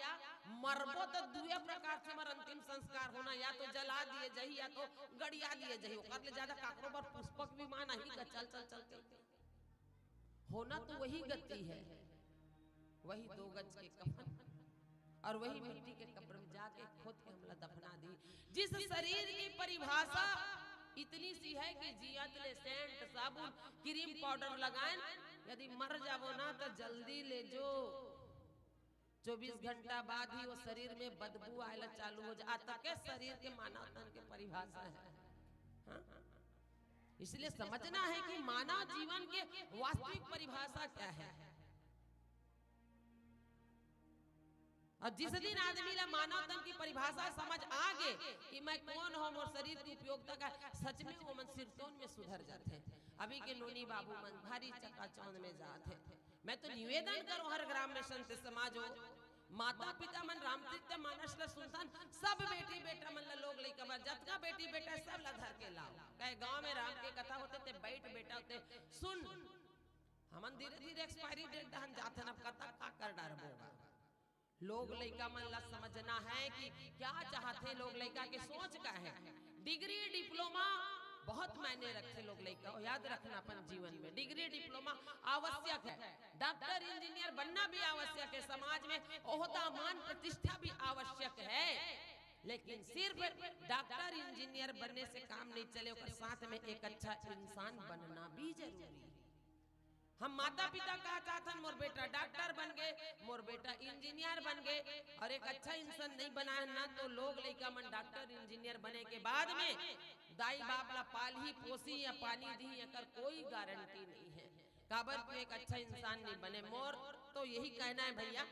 मरबो तो दुए प्रकार से हमर अंतिम संस्कार होना, या तो जला दिए जाही या तो गड़िया दिए जाही। ओकर ले ज्यादा काकरो बर पुष्पक विमान आही का? चल चल चल के होना तो वही गति है, वही दो गज के कफन और वही मिट्टी के कब्र में जाके खोद के हमला दफना दी। जिस शरीर की परिभाषा इतनी सी है कि जियत ले सेंट, साबुन, क्रीम पाउडर लगाएन, यदि मर जाबो ना तो जल्दी ले जो चौबीस घंटा बाद ही वो शरीर में बदबू आयला चालू हो जा। तक के शरीर के मानव तन के परिभाषा है। हाँ? इसलिए समझना है कि मानव जीवन के वास्तविक परिभाषा क्या है। और जिस दिन आदमी ला मानव तन की परिभाषा समझ आ गे कि मैं कौन हूँ, मोर शरीर की उपयोगिता का, सच में वो मन सिरतोन में सुधर जाते हैं। अभी के नोनी बाबू मन भारी चकाचौंध में जाते हैं। मैं तो निवेदन करूं हर ग्राम में संत समाज हो, माता पिता मन रामचरित मानस ला सुनथन, सब बेटी बेटा मन ला, लोग लइका मन, जतका बेटी बेटा है, सब ला धर के लाओ। कहे गांव में राम के कथा होथे ते बैठ बेटा होथे सुन। हमन धीरे धीरे एक्सपायरी डेट डहन जाथन, अब कथा का कर डारबो। लोग लइका मन ला समझना है कि क्या चाहथे लोग लइका के सोच का है। डिग्री डिप्लोमा बहुत मायने रखथे लोग लइका, याद रखना अपन जीवन में डिग्री डिप्लोमा आवश्यक है। डॉक्टर इंजीनियर बनना भी आवश्यक है, समाज में ओहदा मान प्रतिष्ठा भी आवश्यक है, लेकिन सिर्फ डॉक्टर इंजीनियर बनने से काम नहीं चले, ओकर साथ में एक अच्छा इंसान बनना भी जरूरी है। हम माता पिता का चाहथन मोर बेटा डॉक्टर बन गे, मोर बेटा इंजीनियर बन गे, और एक अच्छा इंसान नहीं बनाए ना तो लोग लइका मन डॉक्टर इंजीनियर बने के बाद में दाई बाप ला पालही पोसी या पानी दी, एकर कोई गारंटी नहीं है। काबर कि एक अच्छा इंसान नहीं बने। मोर तो यही कहना है भैया,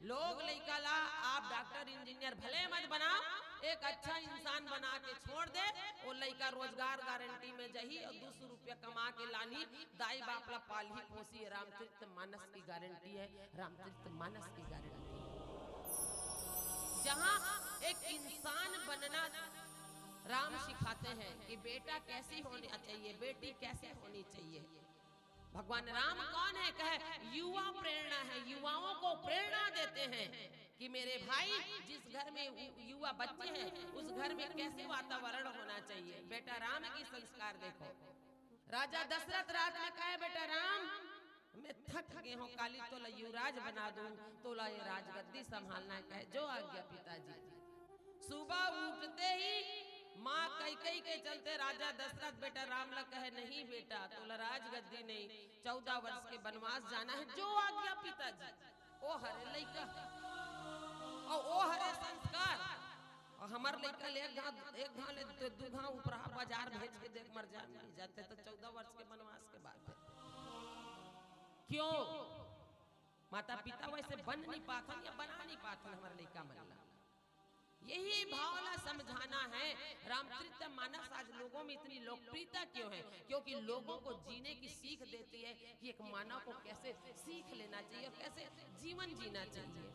लोग लइका ला आप डॉक्टर इंजीनियर भले मत बनाओ, एक अच्छा इंसान बना के छोड़ दे, वो लइका रोजगार गारंटी में जही और दो सौ रुपया कमा के लानी, दाई बाप ला पालही पोसी, रामचरित मानस की गारंटी है, रामचरित मानस की गारंटी है। जहां एक इंसान बनना राम सिखाते हैं कि बेटा कैसी होनी चाहिए, बेटी कैसे होनी चाहिए। भगवान राम कौन है? कहे युवा प्रेरणा है, युवाओं को प्रेरणा देते हैं कि मेरे भाई, जिस घर में यु-, युवा बच्चे हैं, उस घर में कैसे वातावरण होना चाहिए। बेटा राम की संस्कार देखो। राजा दशरथ रात में कहे, बेटा राम, मैं थक गए हूँ, काली तोला युवराज बना दूं, तोला ये राजगद्दी संभालना है। कहे जो आज्ञा पिताजी। सुबह उठते ही माँ कैकई के चलते राजा दशरथ बेटा राम ला कहे, नहीं बेटा, तोला राजगद्दी नहीं, चौदह वर्ष के वनवास जाना है, जो आज्ञा पिताजी। ओ हरे लइका, और ओ हरे संस्कार। और हमर लइका ले एक घाव, एक घाव ले दू, दू घाव उपराहा बाजार भेज के देख मर जान नहीं जाते तो चौदह वर्ष के वनवास के बाद है। क्यों? माता पिता वैसे बन नहीं पाथन या बना नहीं पाथन हमर लइका मन ला। यही भाव ला समझाना है। रामचरित मानस आज लोगों में इतनी लोकप्रियता क्यों है? क्योंकि लोगों को जीने की सीख देती है कि एक मानव को कैसे सीख लेना चाहिए और कैसे जीवन जीना चाहिए।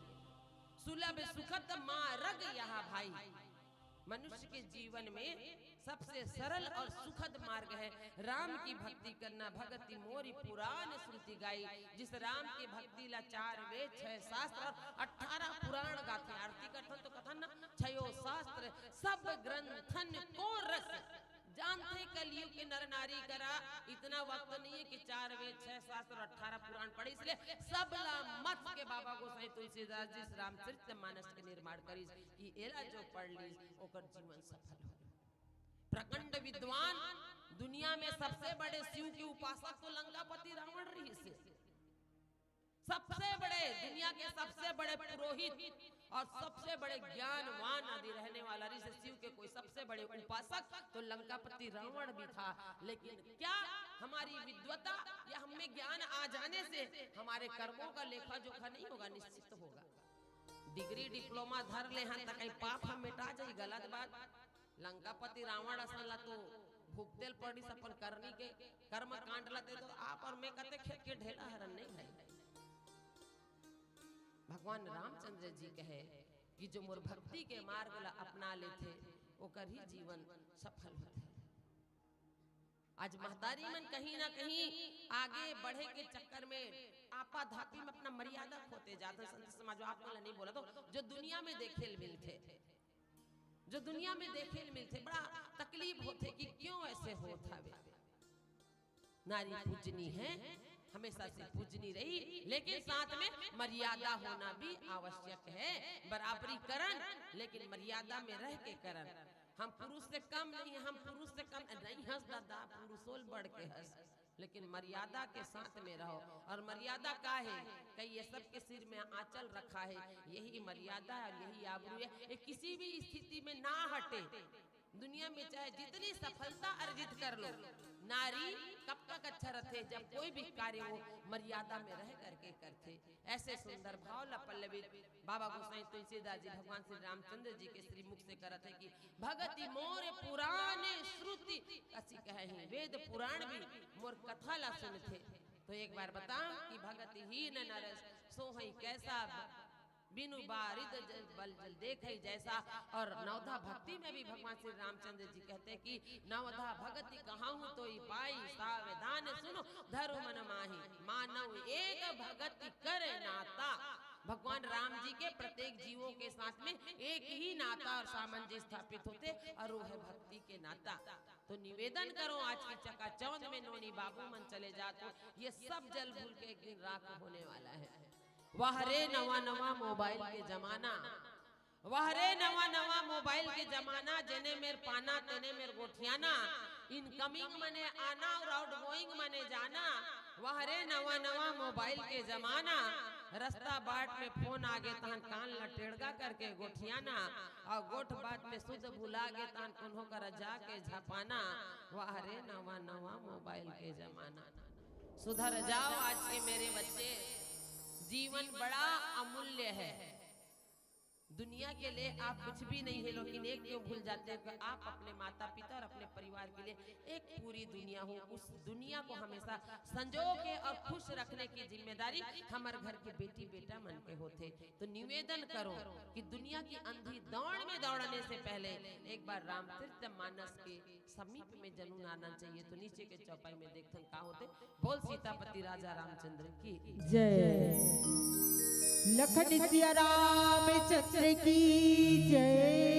सुलभ सुखद मार्ग यह भाई, मनुष्य के जीवन में सबसे सरल और सुखद मार्ग है राम की भक्ति करना। भगति मोरी पुराण श्रुति गाई, जिस राम की भक्ति ला चार वेद, छह शास्त्र और अठारह पुराण गाथे। आरती करथन तो कथन ना, छयो शास्त्र, सब ग्रंथन को रस। जानथे कलयुग के नर नारी करा इतना वक्त नहीं है कि चार वेद, छह शास्त्र और अठारह पुराण पढ़े, इसलिए सब ला मत के बाबा गोसाई तुलसीदास जी रामचरित मानस के निर्माण करिस कि एला जो पढ़ ली ओकर जीवन सफल हो। प्रकांड विद्वान, दुनिया में सबसे बड़े शिव के उपासक तो लंकापति रावण रहिस हे। सबसे बड़े, दुनिया के सबसे बड़े पुरोहित और सबसे बड़े ज्ञानवान आदि रहने वाला रहिस हे शिव के कोई सबसे बड़े उपासक तो लंकापति रावण भी था। लेकिन क्या हमारी विद्वता या हमें ज्ञान आ जाने से हमारे कर्मों का लेखा जोखा नहीं होगा? निश्चित होगा। डिग्री डिप्लोमा धर ले हन त कहीं पाप हम मिटा जाई, गलत बात। लंकापति रावण असन ला तो भुगते ल पड़िस अपन करनी के कर्म कांड ला। ते तो आप और मैं कते खेत के ढेला हरन नहीं भाई। भगवान रामचंद्र जी कहे कि जो मोर भक्ति के मार्ग ला अपना लेथे ओकर ही जीवन सफल होथे। आज महतारी मन कहीं ना कहीं आगे बढ़े के चक्कर में आपाधापी में अपना मर्यादा खोते जात। जात संत समाज, आप मन ला नहीं बोला तो, जो दुनिया में देखे ल मिलथे, जो दुनिया में देखे ल मिलथे, बड़ा तकलीफ होथे कि क्यों ऐसे होत हवे। नारी पूजनी है, हमेशा से पूजनी रही, लेकिन साथ में मर्यादा होना भी आवश्यक है। बराबरी करन, लेकिन मर्यादा में रह के करन। हम पुरुष से कम नहीं, हम पुरुष से कम नहीं हस दादा, पुरुषों ल बढ़ के हस, लेकिन मर्यादा के साथ में रहो। और मर्यादा का है? कई ये सबके सिर में आंचल रखा है, यही मर्यादा है और यही आबरू है। ये किसी भी स्थिति में ना हटे। दुनिया में चाहे जितनी सफलता अर्जित कर लो, नारी कब तक अच्छा रथे? जब कोई भी कार्य वो मर्यादा में रह करके करथे। ऐसे सुंदर भाव ला पल्लवित बाबा गोसाई तुलसीदास जी भगवान श्री रामचंद्र जी के श्रीमुख से करत हे कि भगति मोर पुराने श्रुति, असी कहे ही वेद पुराण भी मोर कथा ला सुनथे। तो एक बार बता कि भगति हीन नर सोहई कैसा, बिनु बारिद जल बल जल देखई जैसा। और नवधा भक्ति में भी भगवान श्री रामचंद्र जी कहते हैं कि नवधा भगति कहाहूँ तोई पाई, सावधान सुनो धरु मन माही। मानव एक भगति करे नाता। भगवान राम जी के प्रत्येक जीवों के साथ में एक ही नाता और सामंजस्य स्थापित होथे, और वो है भक्ति के नाता। तो निवेदन करो, आज की चकाचौंध में नोनी बाबू मन चले जात हो, ये सब जल भूल के एक दिन राख होने वाला है। वाह रे नवा नवा मोबाइल के जमाना, वाह रे नवा नवा मोबाइल के जमाना, जेने मेर पाना तेने मेर गोठियाना, इनकमिंग मने आना और आउटगोइंग मने जाना। वाह रे नवा नवा मोबाइल के जमाना, रस्ता बाट में फोन आगे तहन कान ला टेड़गा करके गोठियाना, और गोठ बात में सुध भुला गे तहन कोनो करा जाके झपाना। वाह रे नवा नवा मोबाइल के जमाना। सुधर जाओ आज के मेरे बच्चे, जीवन बड़ा अमूल्य है। दुनिया के लिए आप कुछ भी नहीं है, लेकिन एक क्यों भूल जाते हो कि आप अपने माता पिता और अपने परिवार के लिए एक पूरी दुनिया हो। उस दुनिया को हमेशा संजो के और खुश रखने की जिम्मेदारी हमारे घर के बेटी बेटा मन के होथे। तो निवेदन करो कि दुनिया की अंधी दौड़ में दौड़ने से पहले एक बार रामचरित मानस के समीप में जरूर आना चाहिए। तो नीचे के चौपाई में देखथन का होथे। बोल सीतापति राजा रामचंद्र की जय। लखन सिया रामचंद्र की जय।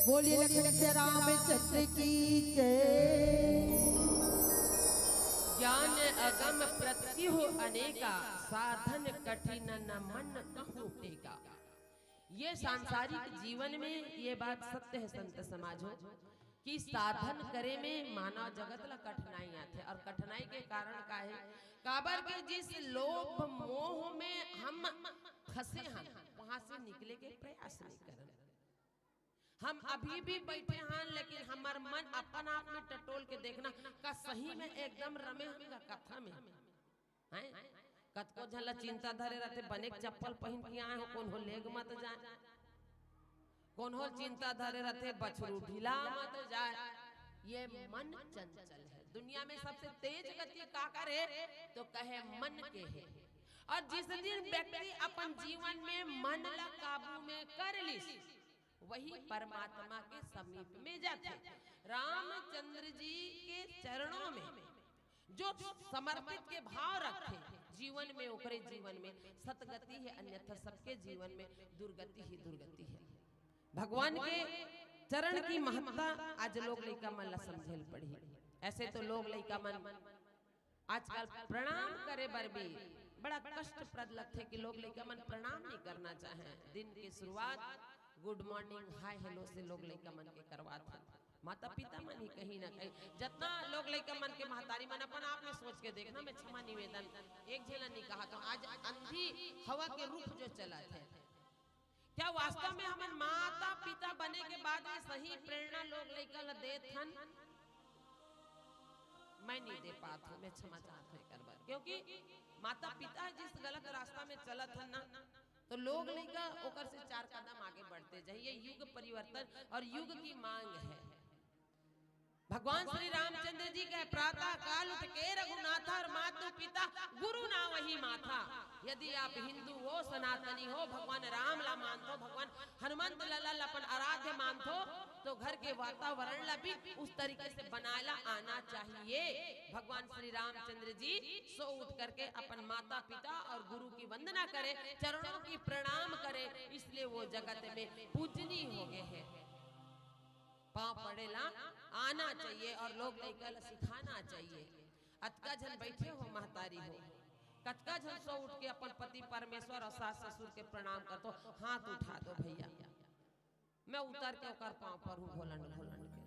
बोलिए लखन रामचंद्र की जय। ज्ञान अगम प्रत्यहु अनेका, साधन कठिन न मन कहूँ टेका। ये सांसारिक जीवन में ये बात सत्य है संत समाज हो, कि साधन करे में मानव जगत ला कठिनाई आथे। और कठिनाई के कारण का है? काबर के जिस लोभ मोह में हम फंसे हैं, वहां से निकले के प्रयास नहीं करन। हम अभी भी बैठे हैं, लेकिन हमार मन अपन आप में टटोल के देखना, का सही में एकदम रमे हम का कथा में हैं? कतको झन ला चिंता धरे रहते, बनेक चप्पल पहन के आए हो, कोनो लेग मत जाए, कोनो चिंता धरे रहते, बछरू ढीला मत जाए। ये मन चंचल है। दुनिया में सबसे तेज गति काकर है? तो कहे मन के है। और जिस दिन व्यक्ति अपन जीवन में मन ला काबू में कर लिस, वही परमात्मा के समीप में जाथे। रामचंद्र जी के चरणों में जो समर्पित के भाव रखे जीवन में, ओकरे जीवन में सतगति है, अन्यथा सबके जीवन में दुर्गति ही दुर्गति है। भगवान के चरण की महत्ता आज लोग लइका मन ला समझे ल पड़ही। ऐसे तो लोग लइका मन आजकल प्रणाम करे बर भी बड़ा कष्टप्रद लगथे कि लोग लइका मन प्रणाम नहीं करना चाहे। दिन की शुरुआत गुड मॉर्निंग, हाय, हेलो से लोग लइका मन के करवात हे। माता पिता मन ही कहीं ना कहीं, जतना लोग लइका मन के महतारी मन अपन आप में सोच के देखना, मैं क्षमा निवेदन एक झेला नहीं कहा, तो आज अंधी हवा के रूप जो चलत हे, क्या वास्तव में हमन माता पिता बने के बाद में सही प्रेरणा लोग लइका ला देत हन? मैं नहीं दे पात हूँ, मैं क्षमा चाहत हूँ एकर बर, क्योंकि माता पिता जिस गलत रास्ता में चलत हन ना, तो लोग लइका ओकर से चार कदम आगे बढ़ते जाही। ये युग परिवर्तन और युग की मांग है। भगवान श्री रामचंद्र जी कहे, प्रातः काल उठ के रघुनाथा, और मातु पिता गुरु नावहि माथा। यदि आप हिंदू हो, सनातनी हो, भगवान राम ला मानथो, भगवान हनुमंत लाला ला अपन आराध्य मानथो, तो घर के वातावरण ला भी उस तरीके से बनाए ला आना चाहिए। भगवान श्री रामचंद्र जी सो उठ करके अपन माता पिता और गुरु की वंदना करे, चरणों की प्रणाम करे, इसलिए वो जगत में पूजनीय हो गए हैं। पाँव पड़े ला आना चाहिए और लोग लइका ला सिखाना चाहिए। अतका झन बैठे हो महतारी हो, कतका झन सो उठ के अपन पति परमेश्वर और सास ससुर के प्रणाम कर दो, हाथ उठा दो भैया। मैं उतर के ओकर पाँव पर हूँ, घोलंड घोलंड के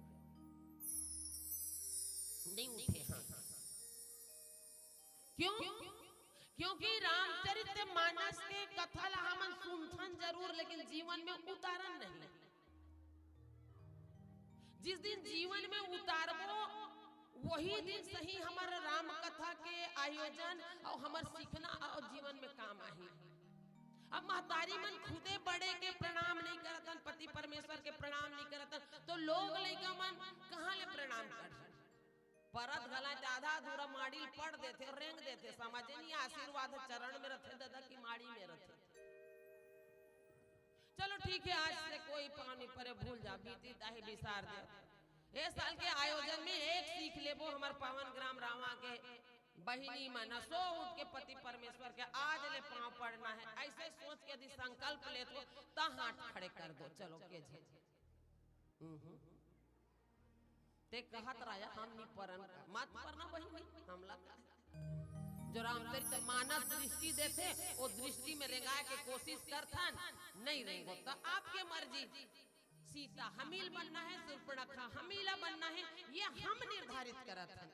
नहीं उठे। हाँ, क्यों? क्योंकि रामचरित मानस के कथा ला हमन सुनथन जरूर, लेकिन जीवन में उतारन नहीं। जिस दिन जीवन में उतारबो, वही दिन सही हमर राम कथा के आयोजन और हमर सीखना और जीवन में काम आही। अब महतारी मन खुदे बड़े के प्रणाम नहीं करतन, पति परमेश्वर के प्रणाम नहीं करतन, तो लोग लइका मन कहाँ ले प्रणाम कर? परत घला त आधा अधूरा माड़ी ल पड़ देथे, रेंग देथे, समझे नहीं, आशीर्वाद चरण में रथे दादा की माड़ी में रथे। चलो ठीक है, आज से कोई पाँव नहीं परे, भूल जा, बीती ताही बिसार दे। ए साल के आयोजन में एक सीख लेबो, हमर पावन ग्राम रावा के बहिनी मन सो उठ के पति परमेश्वर के आज ले पाँव पड़ना है, ऐसे सोच के यदि संकल्प लेथो त हाथ खड़े कर दो। चलो के झे। हम्म। ते कहत राजा हम नी परन का, मत परना बहिनी, हमला का। जो रामचरित मानस दृष्टि देथे, वो दृष्टि में रेंगाए के कोशिश करथन, नहीं रेंगो तो आपके मर्जी। सीता हमील बनना है, शूर्पणखा हमीला बनना है, ये हम निर्धारित करत हन।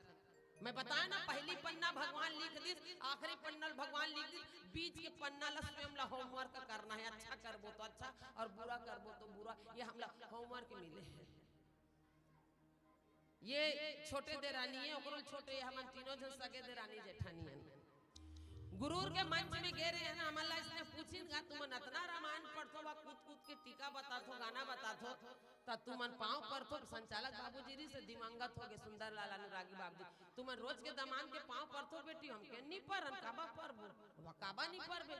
मैं बताया ना, पहली पन्ना भगवान लिख दिस, आखिरी पन्ना भगवान लिख दिस, बीच के पन्ना ला स्वयं ला होमवर्क करना है। अच्छा करबो तो अच्छा और बुरा करबो तो बुरा, ये हमला होमवर्क मिले है। ये छोटे देरानी है, ओकरो छोटे, हमन तीनों झन सगे देरानी जेठानी हन। गुरूर के मंच में गे रहे हैं ना, हमन ला इसने पूछिन गा, तुमन अतना रामायण पढ़थो, वा कूद कूद के टीका बताथो, गाना बताथो, त तुमन पाँव परथो। संचालक बाबूजी री से दिवंगत हो गए सुंदर लाल अनुरागी बाबू जी, तुमन रोज के दमान के पाँव परथो बेटी, हमके नी परन, काबा परबो, वा काबा नी परबे।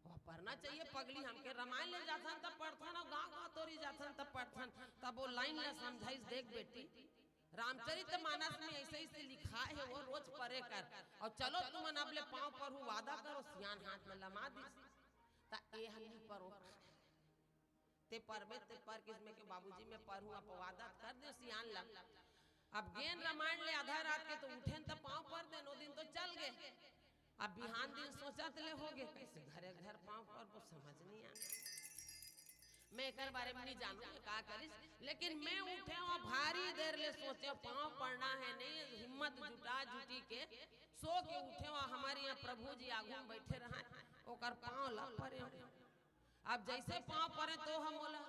वह पढ़ना चाहिए पगली, हमके रामायण ले जाथन तब पढ़थन और गांव गांव तोरी जाथन तब पढ़थन। तब वो लाइन ला समझाइस, देख बेटी, रामचरित मानस में ऐसे ऐसे लिखा है, वो रोज पढ़े कर। और चलो तुमन अब ले पाँव परहू, वादा करो। सियान हाथ में लमा दिस, त ए हन्नी पर वो ते परबे, ते पर किसमे के बाबूजी में पर हूँ, अपवादत कर दे सियान ला। अब गेन रामायण ले आधा रात के तो उठेन त पाँव पर देन, ओ दिन तो चल गए। अब बिहान दिन सोचत ले हो गए, कैसे घरे घर पाँव पर, वो समझ नहीं आ। मैं एकर बारे में नहीं जानू, मैं का करिस, लेकिन मैं उठे हूँ, भारी देर ले सोचे, पाँव पड़ना है नहीं, हिम्मत जुटा जुटी के सो के उठे हूँ। हमारे यहाँ प्रभु जी आगू में बैठे रहा, ओकर पाँव ला परे हूँ। अब जैसे पाँव परे तो हम बोला,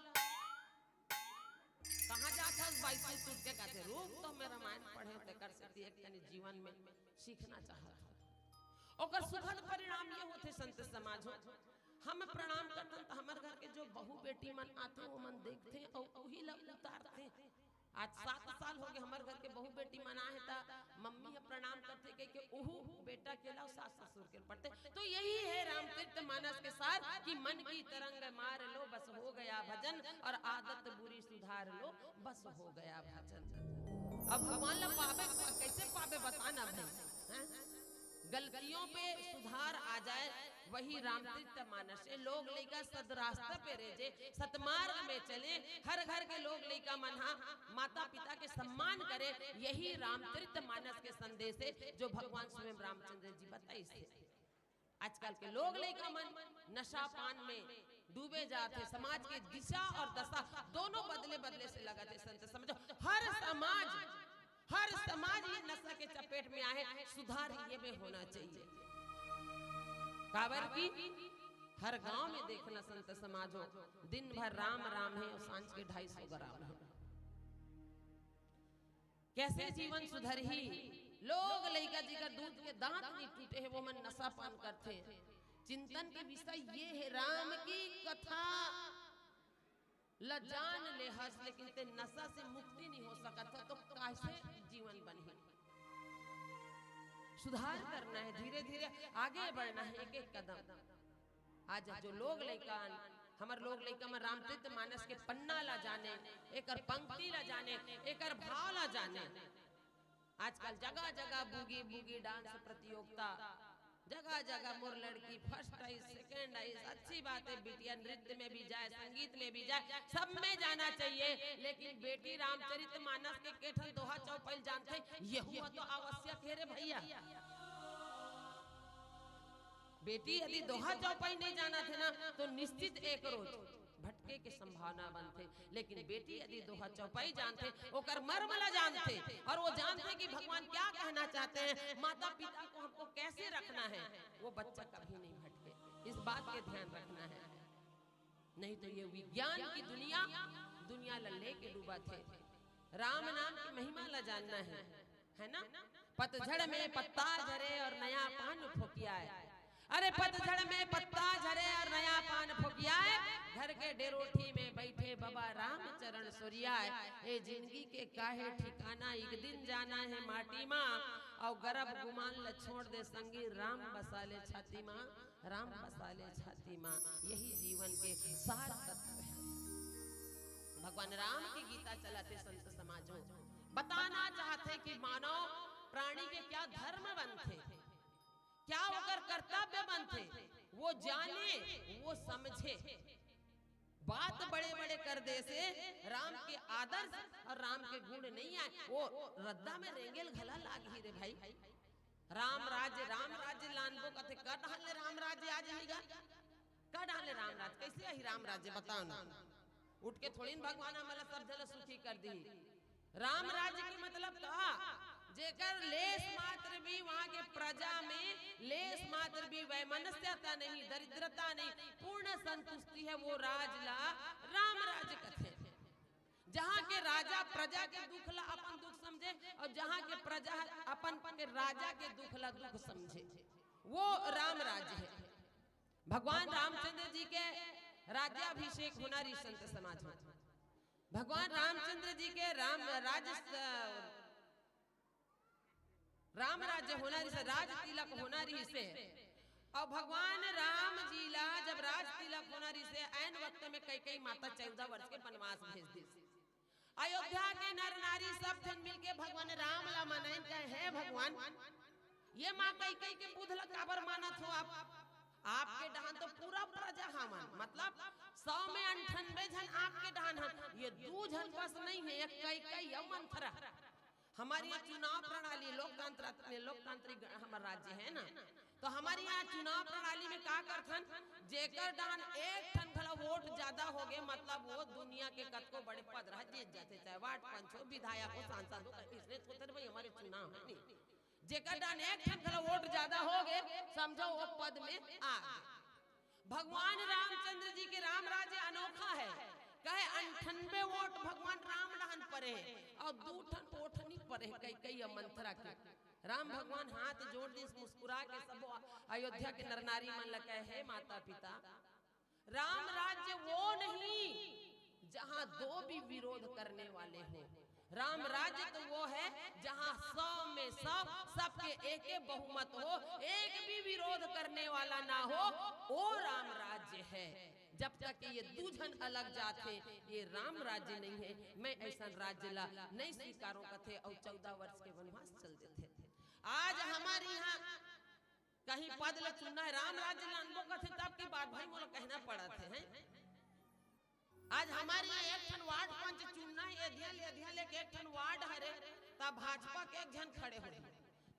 "कहाँ जात हस बाई तू?" टूट के कहते, "रुक तो, मैं रामायण पढ़े, तेकर सेती एक कनी जीवन में सीखना चाहत हूँ।" ओकर सुखद परिणाम ये होथे संत समाज हो, हम प्रणाम करथन त हमर घर के जो बहू बेटी मन आथे, वो मन देखथे अउ उही ला उतारथे। आज सात साल हो गए, हमर घर के बहू बेटी मन आहे त मम्मी ह प्रणाम करथे कह के ओहू बेटा के लाओ सास ससुर के पड़थे। तो यही है रामचरित मानस के सार कि मन की तरंग मार लो, बस हो गया भजन, और आदत बुरी सुधार लो, बस हो गया भजन। अब भगवान ला पावे, कैसे पावे बताना भाई, हैं? गलतियों पे सुधार आ जाए, वही रामचरित मानस है। लोग लइका सदरास्ता पे रह जे, सतमार्ग में चले, हर घर के लोग लइका मन हा माता पिता के सम्मान करे, यही रामचरित मानस के संदेश है जो भगवान स्वयं रामचंद्र जी बताइस हे। आजकल के लोग लइका मन नशा पान में डूबे जाथे, समाज के दिशा और दशा दोनों बदले बदले से लगत हे। संत समझो, हर समाज, हर समाज ये नशा के चपेट में आहे, सुधार ये में होना चाहिए। काबर की हर गांव में देखना संत समाज हो, दिन भर राम राम है और सांझ के ढाई सौ ग्राम है। कैसे जीवन सुधरही? लोग लइका जिकर दूध के दांत नहीं टूटे हे, वो मन नशा पान करथे। चिंतन के विषय ये है, राम की कथा ल जान ले हस, लेकिन ते नशा से मुक्ति नहीं हो सकत ह, तो कैसे जीवन बनही? सुधार करना है, धीरे धीरे आगे बढ़ना है, एक एक कदम। आज जो लोग लइका, हमर लोग लइका मन रामचरित मानस के पन्ना ला जाने, एकर पंक्ति ला जाने, एकर भाव ला जाने। आजकल जगह जगह बूगी बूगी डांस प्रतियोगिता, जगह जगह मोर लड़की फर्स्ट आइस, सेकंड आइस, अच्छी बात है, बिटिया नृत्य में भी जाए, संगीत में भी जाए, सब में जाना चाहिए, लेकिन बेटी रामचरित मानस के केठन दोहा चौपाई जानथे, यहू तो आवश्यक है रे भैया। बेटी यदि दोहा चौपाई नहीं जानत हे ना, तो निश्चित एक रोज भटके के संभावना बनथे, लेकिन बेटी यदि दोहा चौपाई जानथे, ओकर मर्म ला जानथे, और वो जानथे कि भगवान क्या कहना चाहते हैं, माता पिता को हमको कैसे रखना है, वो बच्चा कभी नहीं भटके। इस बात के ध्यान रखना है, नहीं तो ये विज्ञान की दुनिया, दुनिया ला लेके डूबत हे। राम नाम की महिमा ला जानना है, है ना? पतझड़ में पत्ता झरे और नया पान फोकियाए। अरे पतझड़ में पत्ता झरे और नया पान फोकियाए, घर के डेरोठी में बैठे बाबा रामचरण सोरियाए। ए जिंदगी के काहे ठिकाना, एक दिन जाना है माटी मा। और गरब गुमान ल छोड़ दे संगी, राम बसा ले छाती मा, राम बसा ले छाती मा। यही जीवन के सार तत्व है। भगवान राम की गीता चलाथे संत समाज हो, बताना चाहथे कि मानव प्राणी के क्या धर्म बनथे, क्या ओकर कर्तव्य बनथे, वो जाने, वो समझे। बात बड़े बड़े कर देसे, राम के आदर्श और राम के गुण नहीं आए। वो रद्दा में रेंगेल घला लागही रे भाई। राम राज्य, राम राज्य लानबो कथे, का डहान ले राम राज्य आ जाही गा? का डहान ले राम राज्य? कैसे आही राम राज्य? बताओ ना। उठ के थोड़ी न भगवान हमला सब झन सुखी कर दी। राम राज्य के मतलब का? जेकर लेस मात्र भी वहां के प्रजा में लेस मात्र भी वैमनस्यता नहीं, दरिद्रता नहीं, पूर्ण संतुष्टि है, वो राज ला राम राज्य कथे। जहाँ के राजा प्रजा के दुख ला अपन दुख समझे और जहाँ के प्रजा अपन के राजा के दुख ला दुख समझे, वो राम राज्य है। भगवान रामचंद्र जी के राज्याभिषेक होना रहिस संत समाज में। भगवान रामचंद्र जी के राम राज, राम राज्य होना रहिस, राज तिलक होना रहिस। और भगवान राम जी ला जब राज तिलक होना रहिस, ऐन वक्त में कैकेयी माता चौदह वर्ष के वनवास भेज दिस। अयोध्या के नर नारी सब झन मिलके भगवान राम ला मनाइन कहे, "हे भगवान, ये माँ कैकेयी के बुध ला काबर मानत हो आप? आपके डहान तो पूरा प्रजा हमन, मतलब सौ में अंठानबे झन आपके डहान हन, ये दू झन बस नहीं है, ये कई कई अउ मंथरा। हमारे यहाँ चुनाव प्रणाली लोकतंत्र, लोकतांत्रिक हमर राज्य है ना, तो हमारे यहाँ चुनाव प्रणाली में का करथन, जेकर डहान एक ठन घला वोट ज्यादा हो गए, मतलब वो दुनिया के कतको बड़े पद रह जीत जाथे, चाहे वार्ड पंच हो, विधायक हो, सांसद हो, इसने तो होथे भाई हमारे चुनाव है नहीं। जेकर डहान एक ठन घला वोट ज्यादा हो गए, समझो वो पद में आ गए। भगवान रामचंद्र जी के राम राज्य अनोखा है। कहे अंठानबे वोट भगवान राम डहान परे हे अउ दू ठन वोट नहीं परे हे, कई कई अउ मंथरा के। राम भगवान हाथ जोड़ दिस, मुस्कुरा के सब अयोध्या के नर नारी मन ल कहे, हे माता पिता, राम राज्य वो नहीं जहां दो भी विरोध करने वाले हो। राम राज्य तो वो है जहां सौ में सौ, सबके एक एक बहुमत हो, एक भी विरोध करने वाला ना हो, वो राम राज्य है। जब तक ये दू झन अलग जात हे, ये राम राज्य नहीं है। मैं ऐसा राज्य ला नहीं स्वीकारो कथे अउ चौदह वर्ष के वनवास चल देथे। आज हमारे यहाँ कहीं पद ला चुनना है, राम राज्य ला अनबो कथे, तब की बात भाई मोला कहना पड़त हे, हैं? आज हमारे यहाँ एक ठन वार्ड पंच चुनना है, एधिया ले, एधिया ले के एक ठन वार्ड हरे, तब भाजपा के एक झन खड़े होही,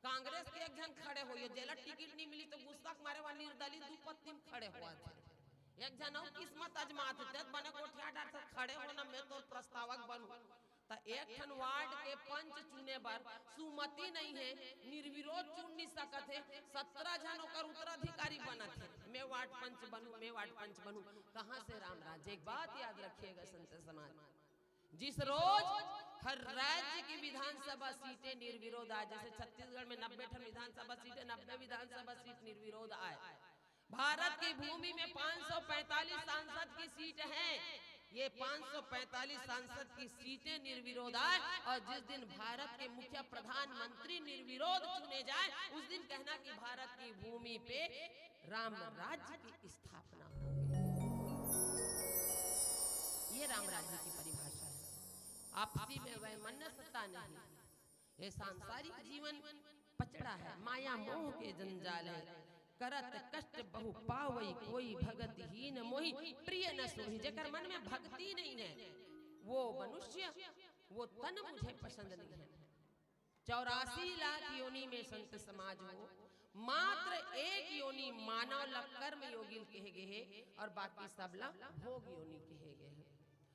कांग्रेस के एक झन खड़े होही, जेला टिकट नहीं मिली तो गुस्सा के मारे वाला निर्दलीय दू पत्ती में खड़े होवत हे। एक झन अउ किस्मत आजमात हे, तें बने गोठिया डार से खड़े हो ना, मैं तोर प्रस्तावक बनूं। त एक ठन वार्ड के पंच चुने बर सुमति नहीं है, निर्विरोध चुन नहीं सकत हे, सत्रह झन ओकर उत्तराधिकारी बनत हे, मैं वार्ड पंच बनूं, मैं वार्ड पंच बनूं। कहां से राम राज्य? एक बात याद रखिएगा संत समाज, जिस रोज हर राज्य की विधानसभा सीटें निर्विरोध आए, जैसे छत्तीसगढ़ में नब्बे ठन विधानसभा सीटें, नब्बे विधानसभा सीट निर्विरोध आए, भारत की भूमि में पाँच सौ पैंतालीस सांसद की सीट है, ये पाँच सौ पैंतालीस सांसद की सीटें निर्विरोध आए और जिस दिन भारत के मुख्य प्रधानमंत्री निर्विरोध चुने जाए, उस दिन कहना कि भारत की भूमि पे राम राज्य की स्थापना हो गई। ये राम राज्य की परिभाषा है। आपसी में वैमनस्यता नहीं, ये सांसारिक जीवन पचड़ा है, माया मोह के जंजाल है। करत कष्ट बहु पावई कोई भगत हीन मोहि प्रिय न सोही। जेकर मन में भक्ति नहीं है, वो मनुष्य, वो तन मुझे पसंद नहीं है। चौरासी लाख योनि में संत समाज हो, मात्र एक योनि मानव ला कर्म योगी कहे गए हे और बाकी सब ला भोग योनि कहे गए हे।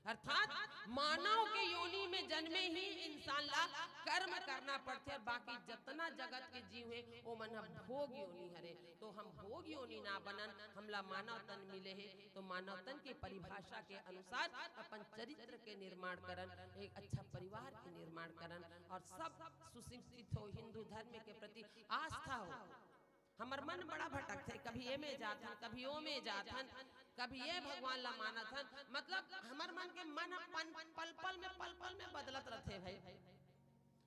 अर्थात मानव के योनि में जन्मे ही इंसान ला कर्म करना पड़थे और बाकी जतना जगत के जीव हे, ओमन ह भोग योनि हरे। तो हम भोग योनि ना बनन, हमला मानव तन मिले हे, तो मानव तन के परिभाषा के अनुसार अपन चरित्र के निर्माण करन, एक अच्छा परिवार के निर्माण करन और सब सुशिक्षित हो, हिंदू धर्म के प्रति आस्था हो। हमर मन बड़ा भटकथे, कभी एमे जाथन, कभी ओमे जाथन, कभी ये भगवान ला मानथन। मतलब हमर मन के मन ह पन-, पल पल में, पल पल में बदलत रथे भाई।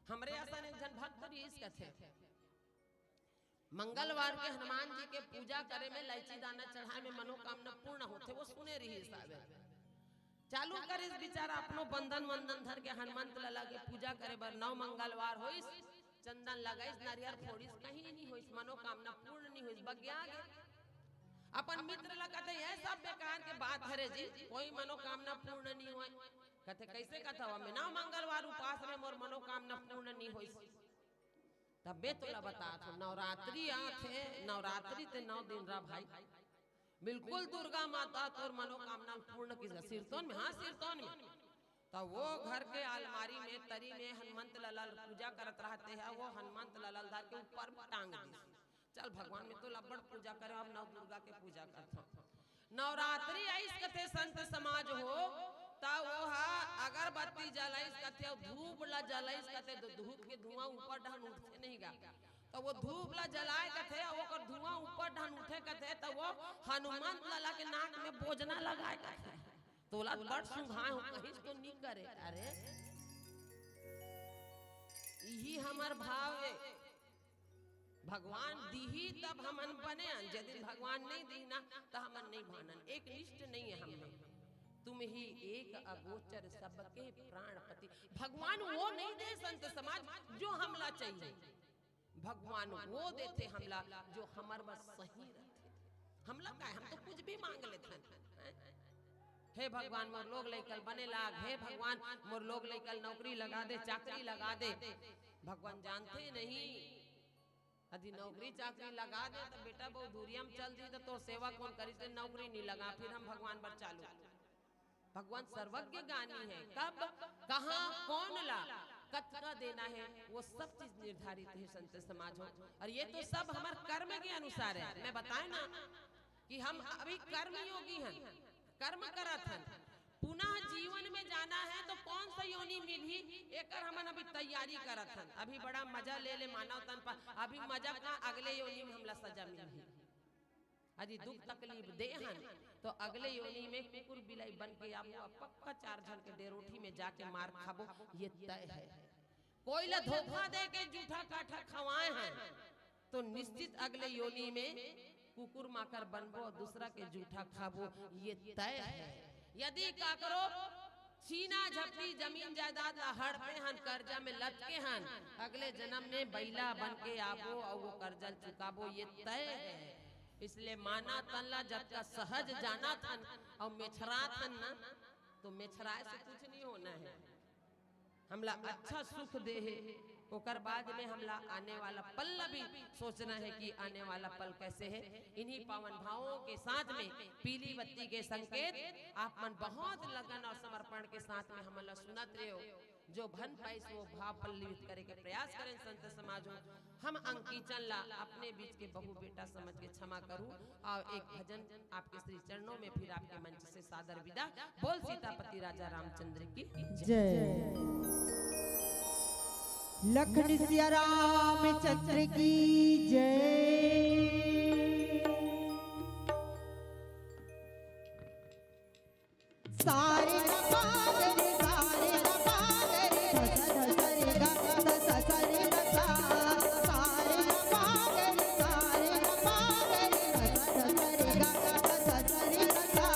हमरे असन एक झन भक्त रिहिस कथे, मंगलवार के हनुमान जी के पूजा करे में, लाइची दाना चढ़ाए में मनोकामना पूर्ण होथे, वो सुने रिहिस हावे। चालू करिस बिचारा अपनो बंदन वंदन धर के हनुमंत लला के पूजा करे बर। नौ मंगलवार होइस, चंदन लगाइस, नारियर फोड़िस, कहीं नहीं होइस, मनोकामना पूर्ण नहीं होइस, बग्या गे। अपन मित्र ला कथे, "ये सब बेकार के बात हरे जी, कोई मनोकामना पूर्ण नहीं होय।" कथे, "कैसे कथा हुआ? मैं नौ मंगलवार उपास में मोर मनोकामना पूर्ण नहीं होइस।" तबे तोला बतात हो, नवरात्रि आथे, नवरात्रि ते नौ दिन रह भाई, बिल्कुल दुर्गा माता तोर मनोकामना पूर्ण की सिरतोन में, हाँ, सिरतोन में। तो वो घर के अलमारी में, तरी में हनुमंत लला ल पूजा करत रहते हैं, वो हनुमंत लला ल धर के ऊपर में टांग दिस। चल भगवान, मैं तो लब्बड़ पूजा करे, अब नव दुर्गा के पूजा करथों। नवरात्रि आइस कथे संत समाज हो, त वो हा अगरबत्ती जलाइस कथे, अउ धूप ला जलाइस कथे, तो धूप के धुआं ऊपर डहन उठथे नहीं गा। तो वो धूप ला जलाए कथे, अउ ओकर धुआं ऊपर डहन उठे कथे, तो वो हनुमंत लला के नाक में बोजना लगाए कथे। तोला बड़ सुंघाए हो, कहीं तो नहीं करे। अरे, यही हमर भाव है। भगवान दीही तब हमन बने हन, यदि भगवान नहीं दीही ना, त हमन नहीं भानन। एक निष्ठ नहीं है हमने। तुम ही एक अगोचर सबके प्राणपति। भगवान वो नहीं दे संत समाज जो हमला चाहिए, भगवान वो देथे हमला जो हमर बस सही रहथे। हमला काय, हम तो कुछ भी मांग लेथन, हैं? हे भगवान, मोर लोग लइका ल बने लाग, हे भगवान, मोर लोग लइका ल नौकरी लगा दे, चाकरी लगा दे। भगवान जानथे नहीं, यदि नौकरी चाकरी लगा दे त बेटा बहू दुरिहा म चल दी, त तोर सेवा कोन करिस? ले नौकरी नी लगा, फिर हम भगवान बर चालू। भगवान सर्वज्ञ ज्ञानी है, कब, कहाँ, कौन ला, कतका देना है, वो सब चीज निर्धारित है संत समाज हो। और ये तो सब हमर कर्म के अनुसार है। मैं बताए ना कि हम अभी कर्म योगी हन, कर्म करत हन, पुनः जीवन में जाना है तो कौन सा योनि मिलही, एकर हमन अभी तैयारी करत हन। अभी बड़ा मजा ले ले मानव तन पर, अभी मजा का, अगले योनि में हमला सजा मिलही। यदि दुख तकलीफ दे हन, तो अगले योनि में कुकुर बिलाई बन के आबो, अब पक्का चार झन के डेरोठी में जाके मार खाबो, ये तय है। कोई ला धोखा दे के जूठा काठा खवाए हन, तो निश्चित अगले योनि में कुकुर माकर बनबो और दूसरा के जूठा खाबो, ये तय है। यदि काकरो छीना झपटी जमीन जायदाद ला हड़पे हन, कर्जा में लटके हन, अगले जन्म में बइला बन के आबो और वो कर्जा ल चुकाबो, ये तय है। इसलिए माना तन ला जतका सहज जानत हन और मेछरात हन ना, तो मेछराए से कुछ नहीं होना है। हमला अच्छा सुख दे हे, ओकर बाद में हमला आने वाला पल ला भी सोचना है कि आने वाला पल कैसे है। इन्हीं पावन भावों के साथ में पीली बत्ती के संकेत आप मन बहुत लगन और समर्पण के साथ में हमन ला सुनत रहे हो। जो बन पाइस वो भाव पल्लवित करे के प्रयास करें संत समाज हो। हम अंकीचन ला अपने बीच के बहू बेटा समझ के क्षमा करूं और एक भजन आपके श्री चरणों में फिर आपके मंच से सादर विदा। बोल सीतापति राजा रामचंद्र की जय। जय। लखन सिया रामचंद्र की जय। सारे गा पा गा रे, सारे गा पा गा रे, ध ध ध सा रे गा, ध सा सा रे गा सा, सारे गा पा गा रे, सारे गा पा गा रे, ध ध ध सा रे गा, ध सा सा रे गा सा।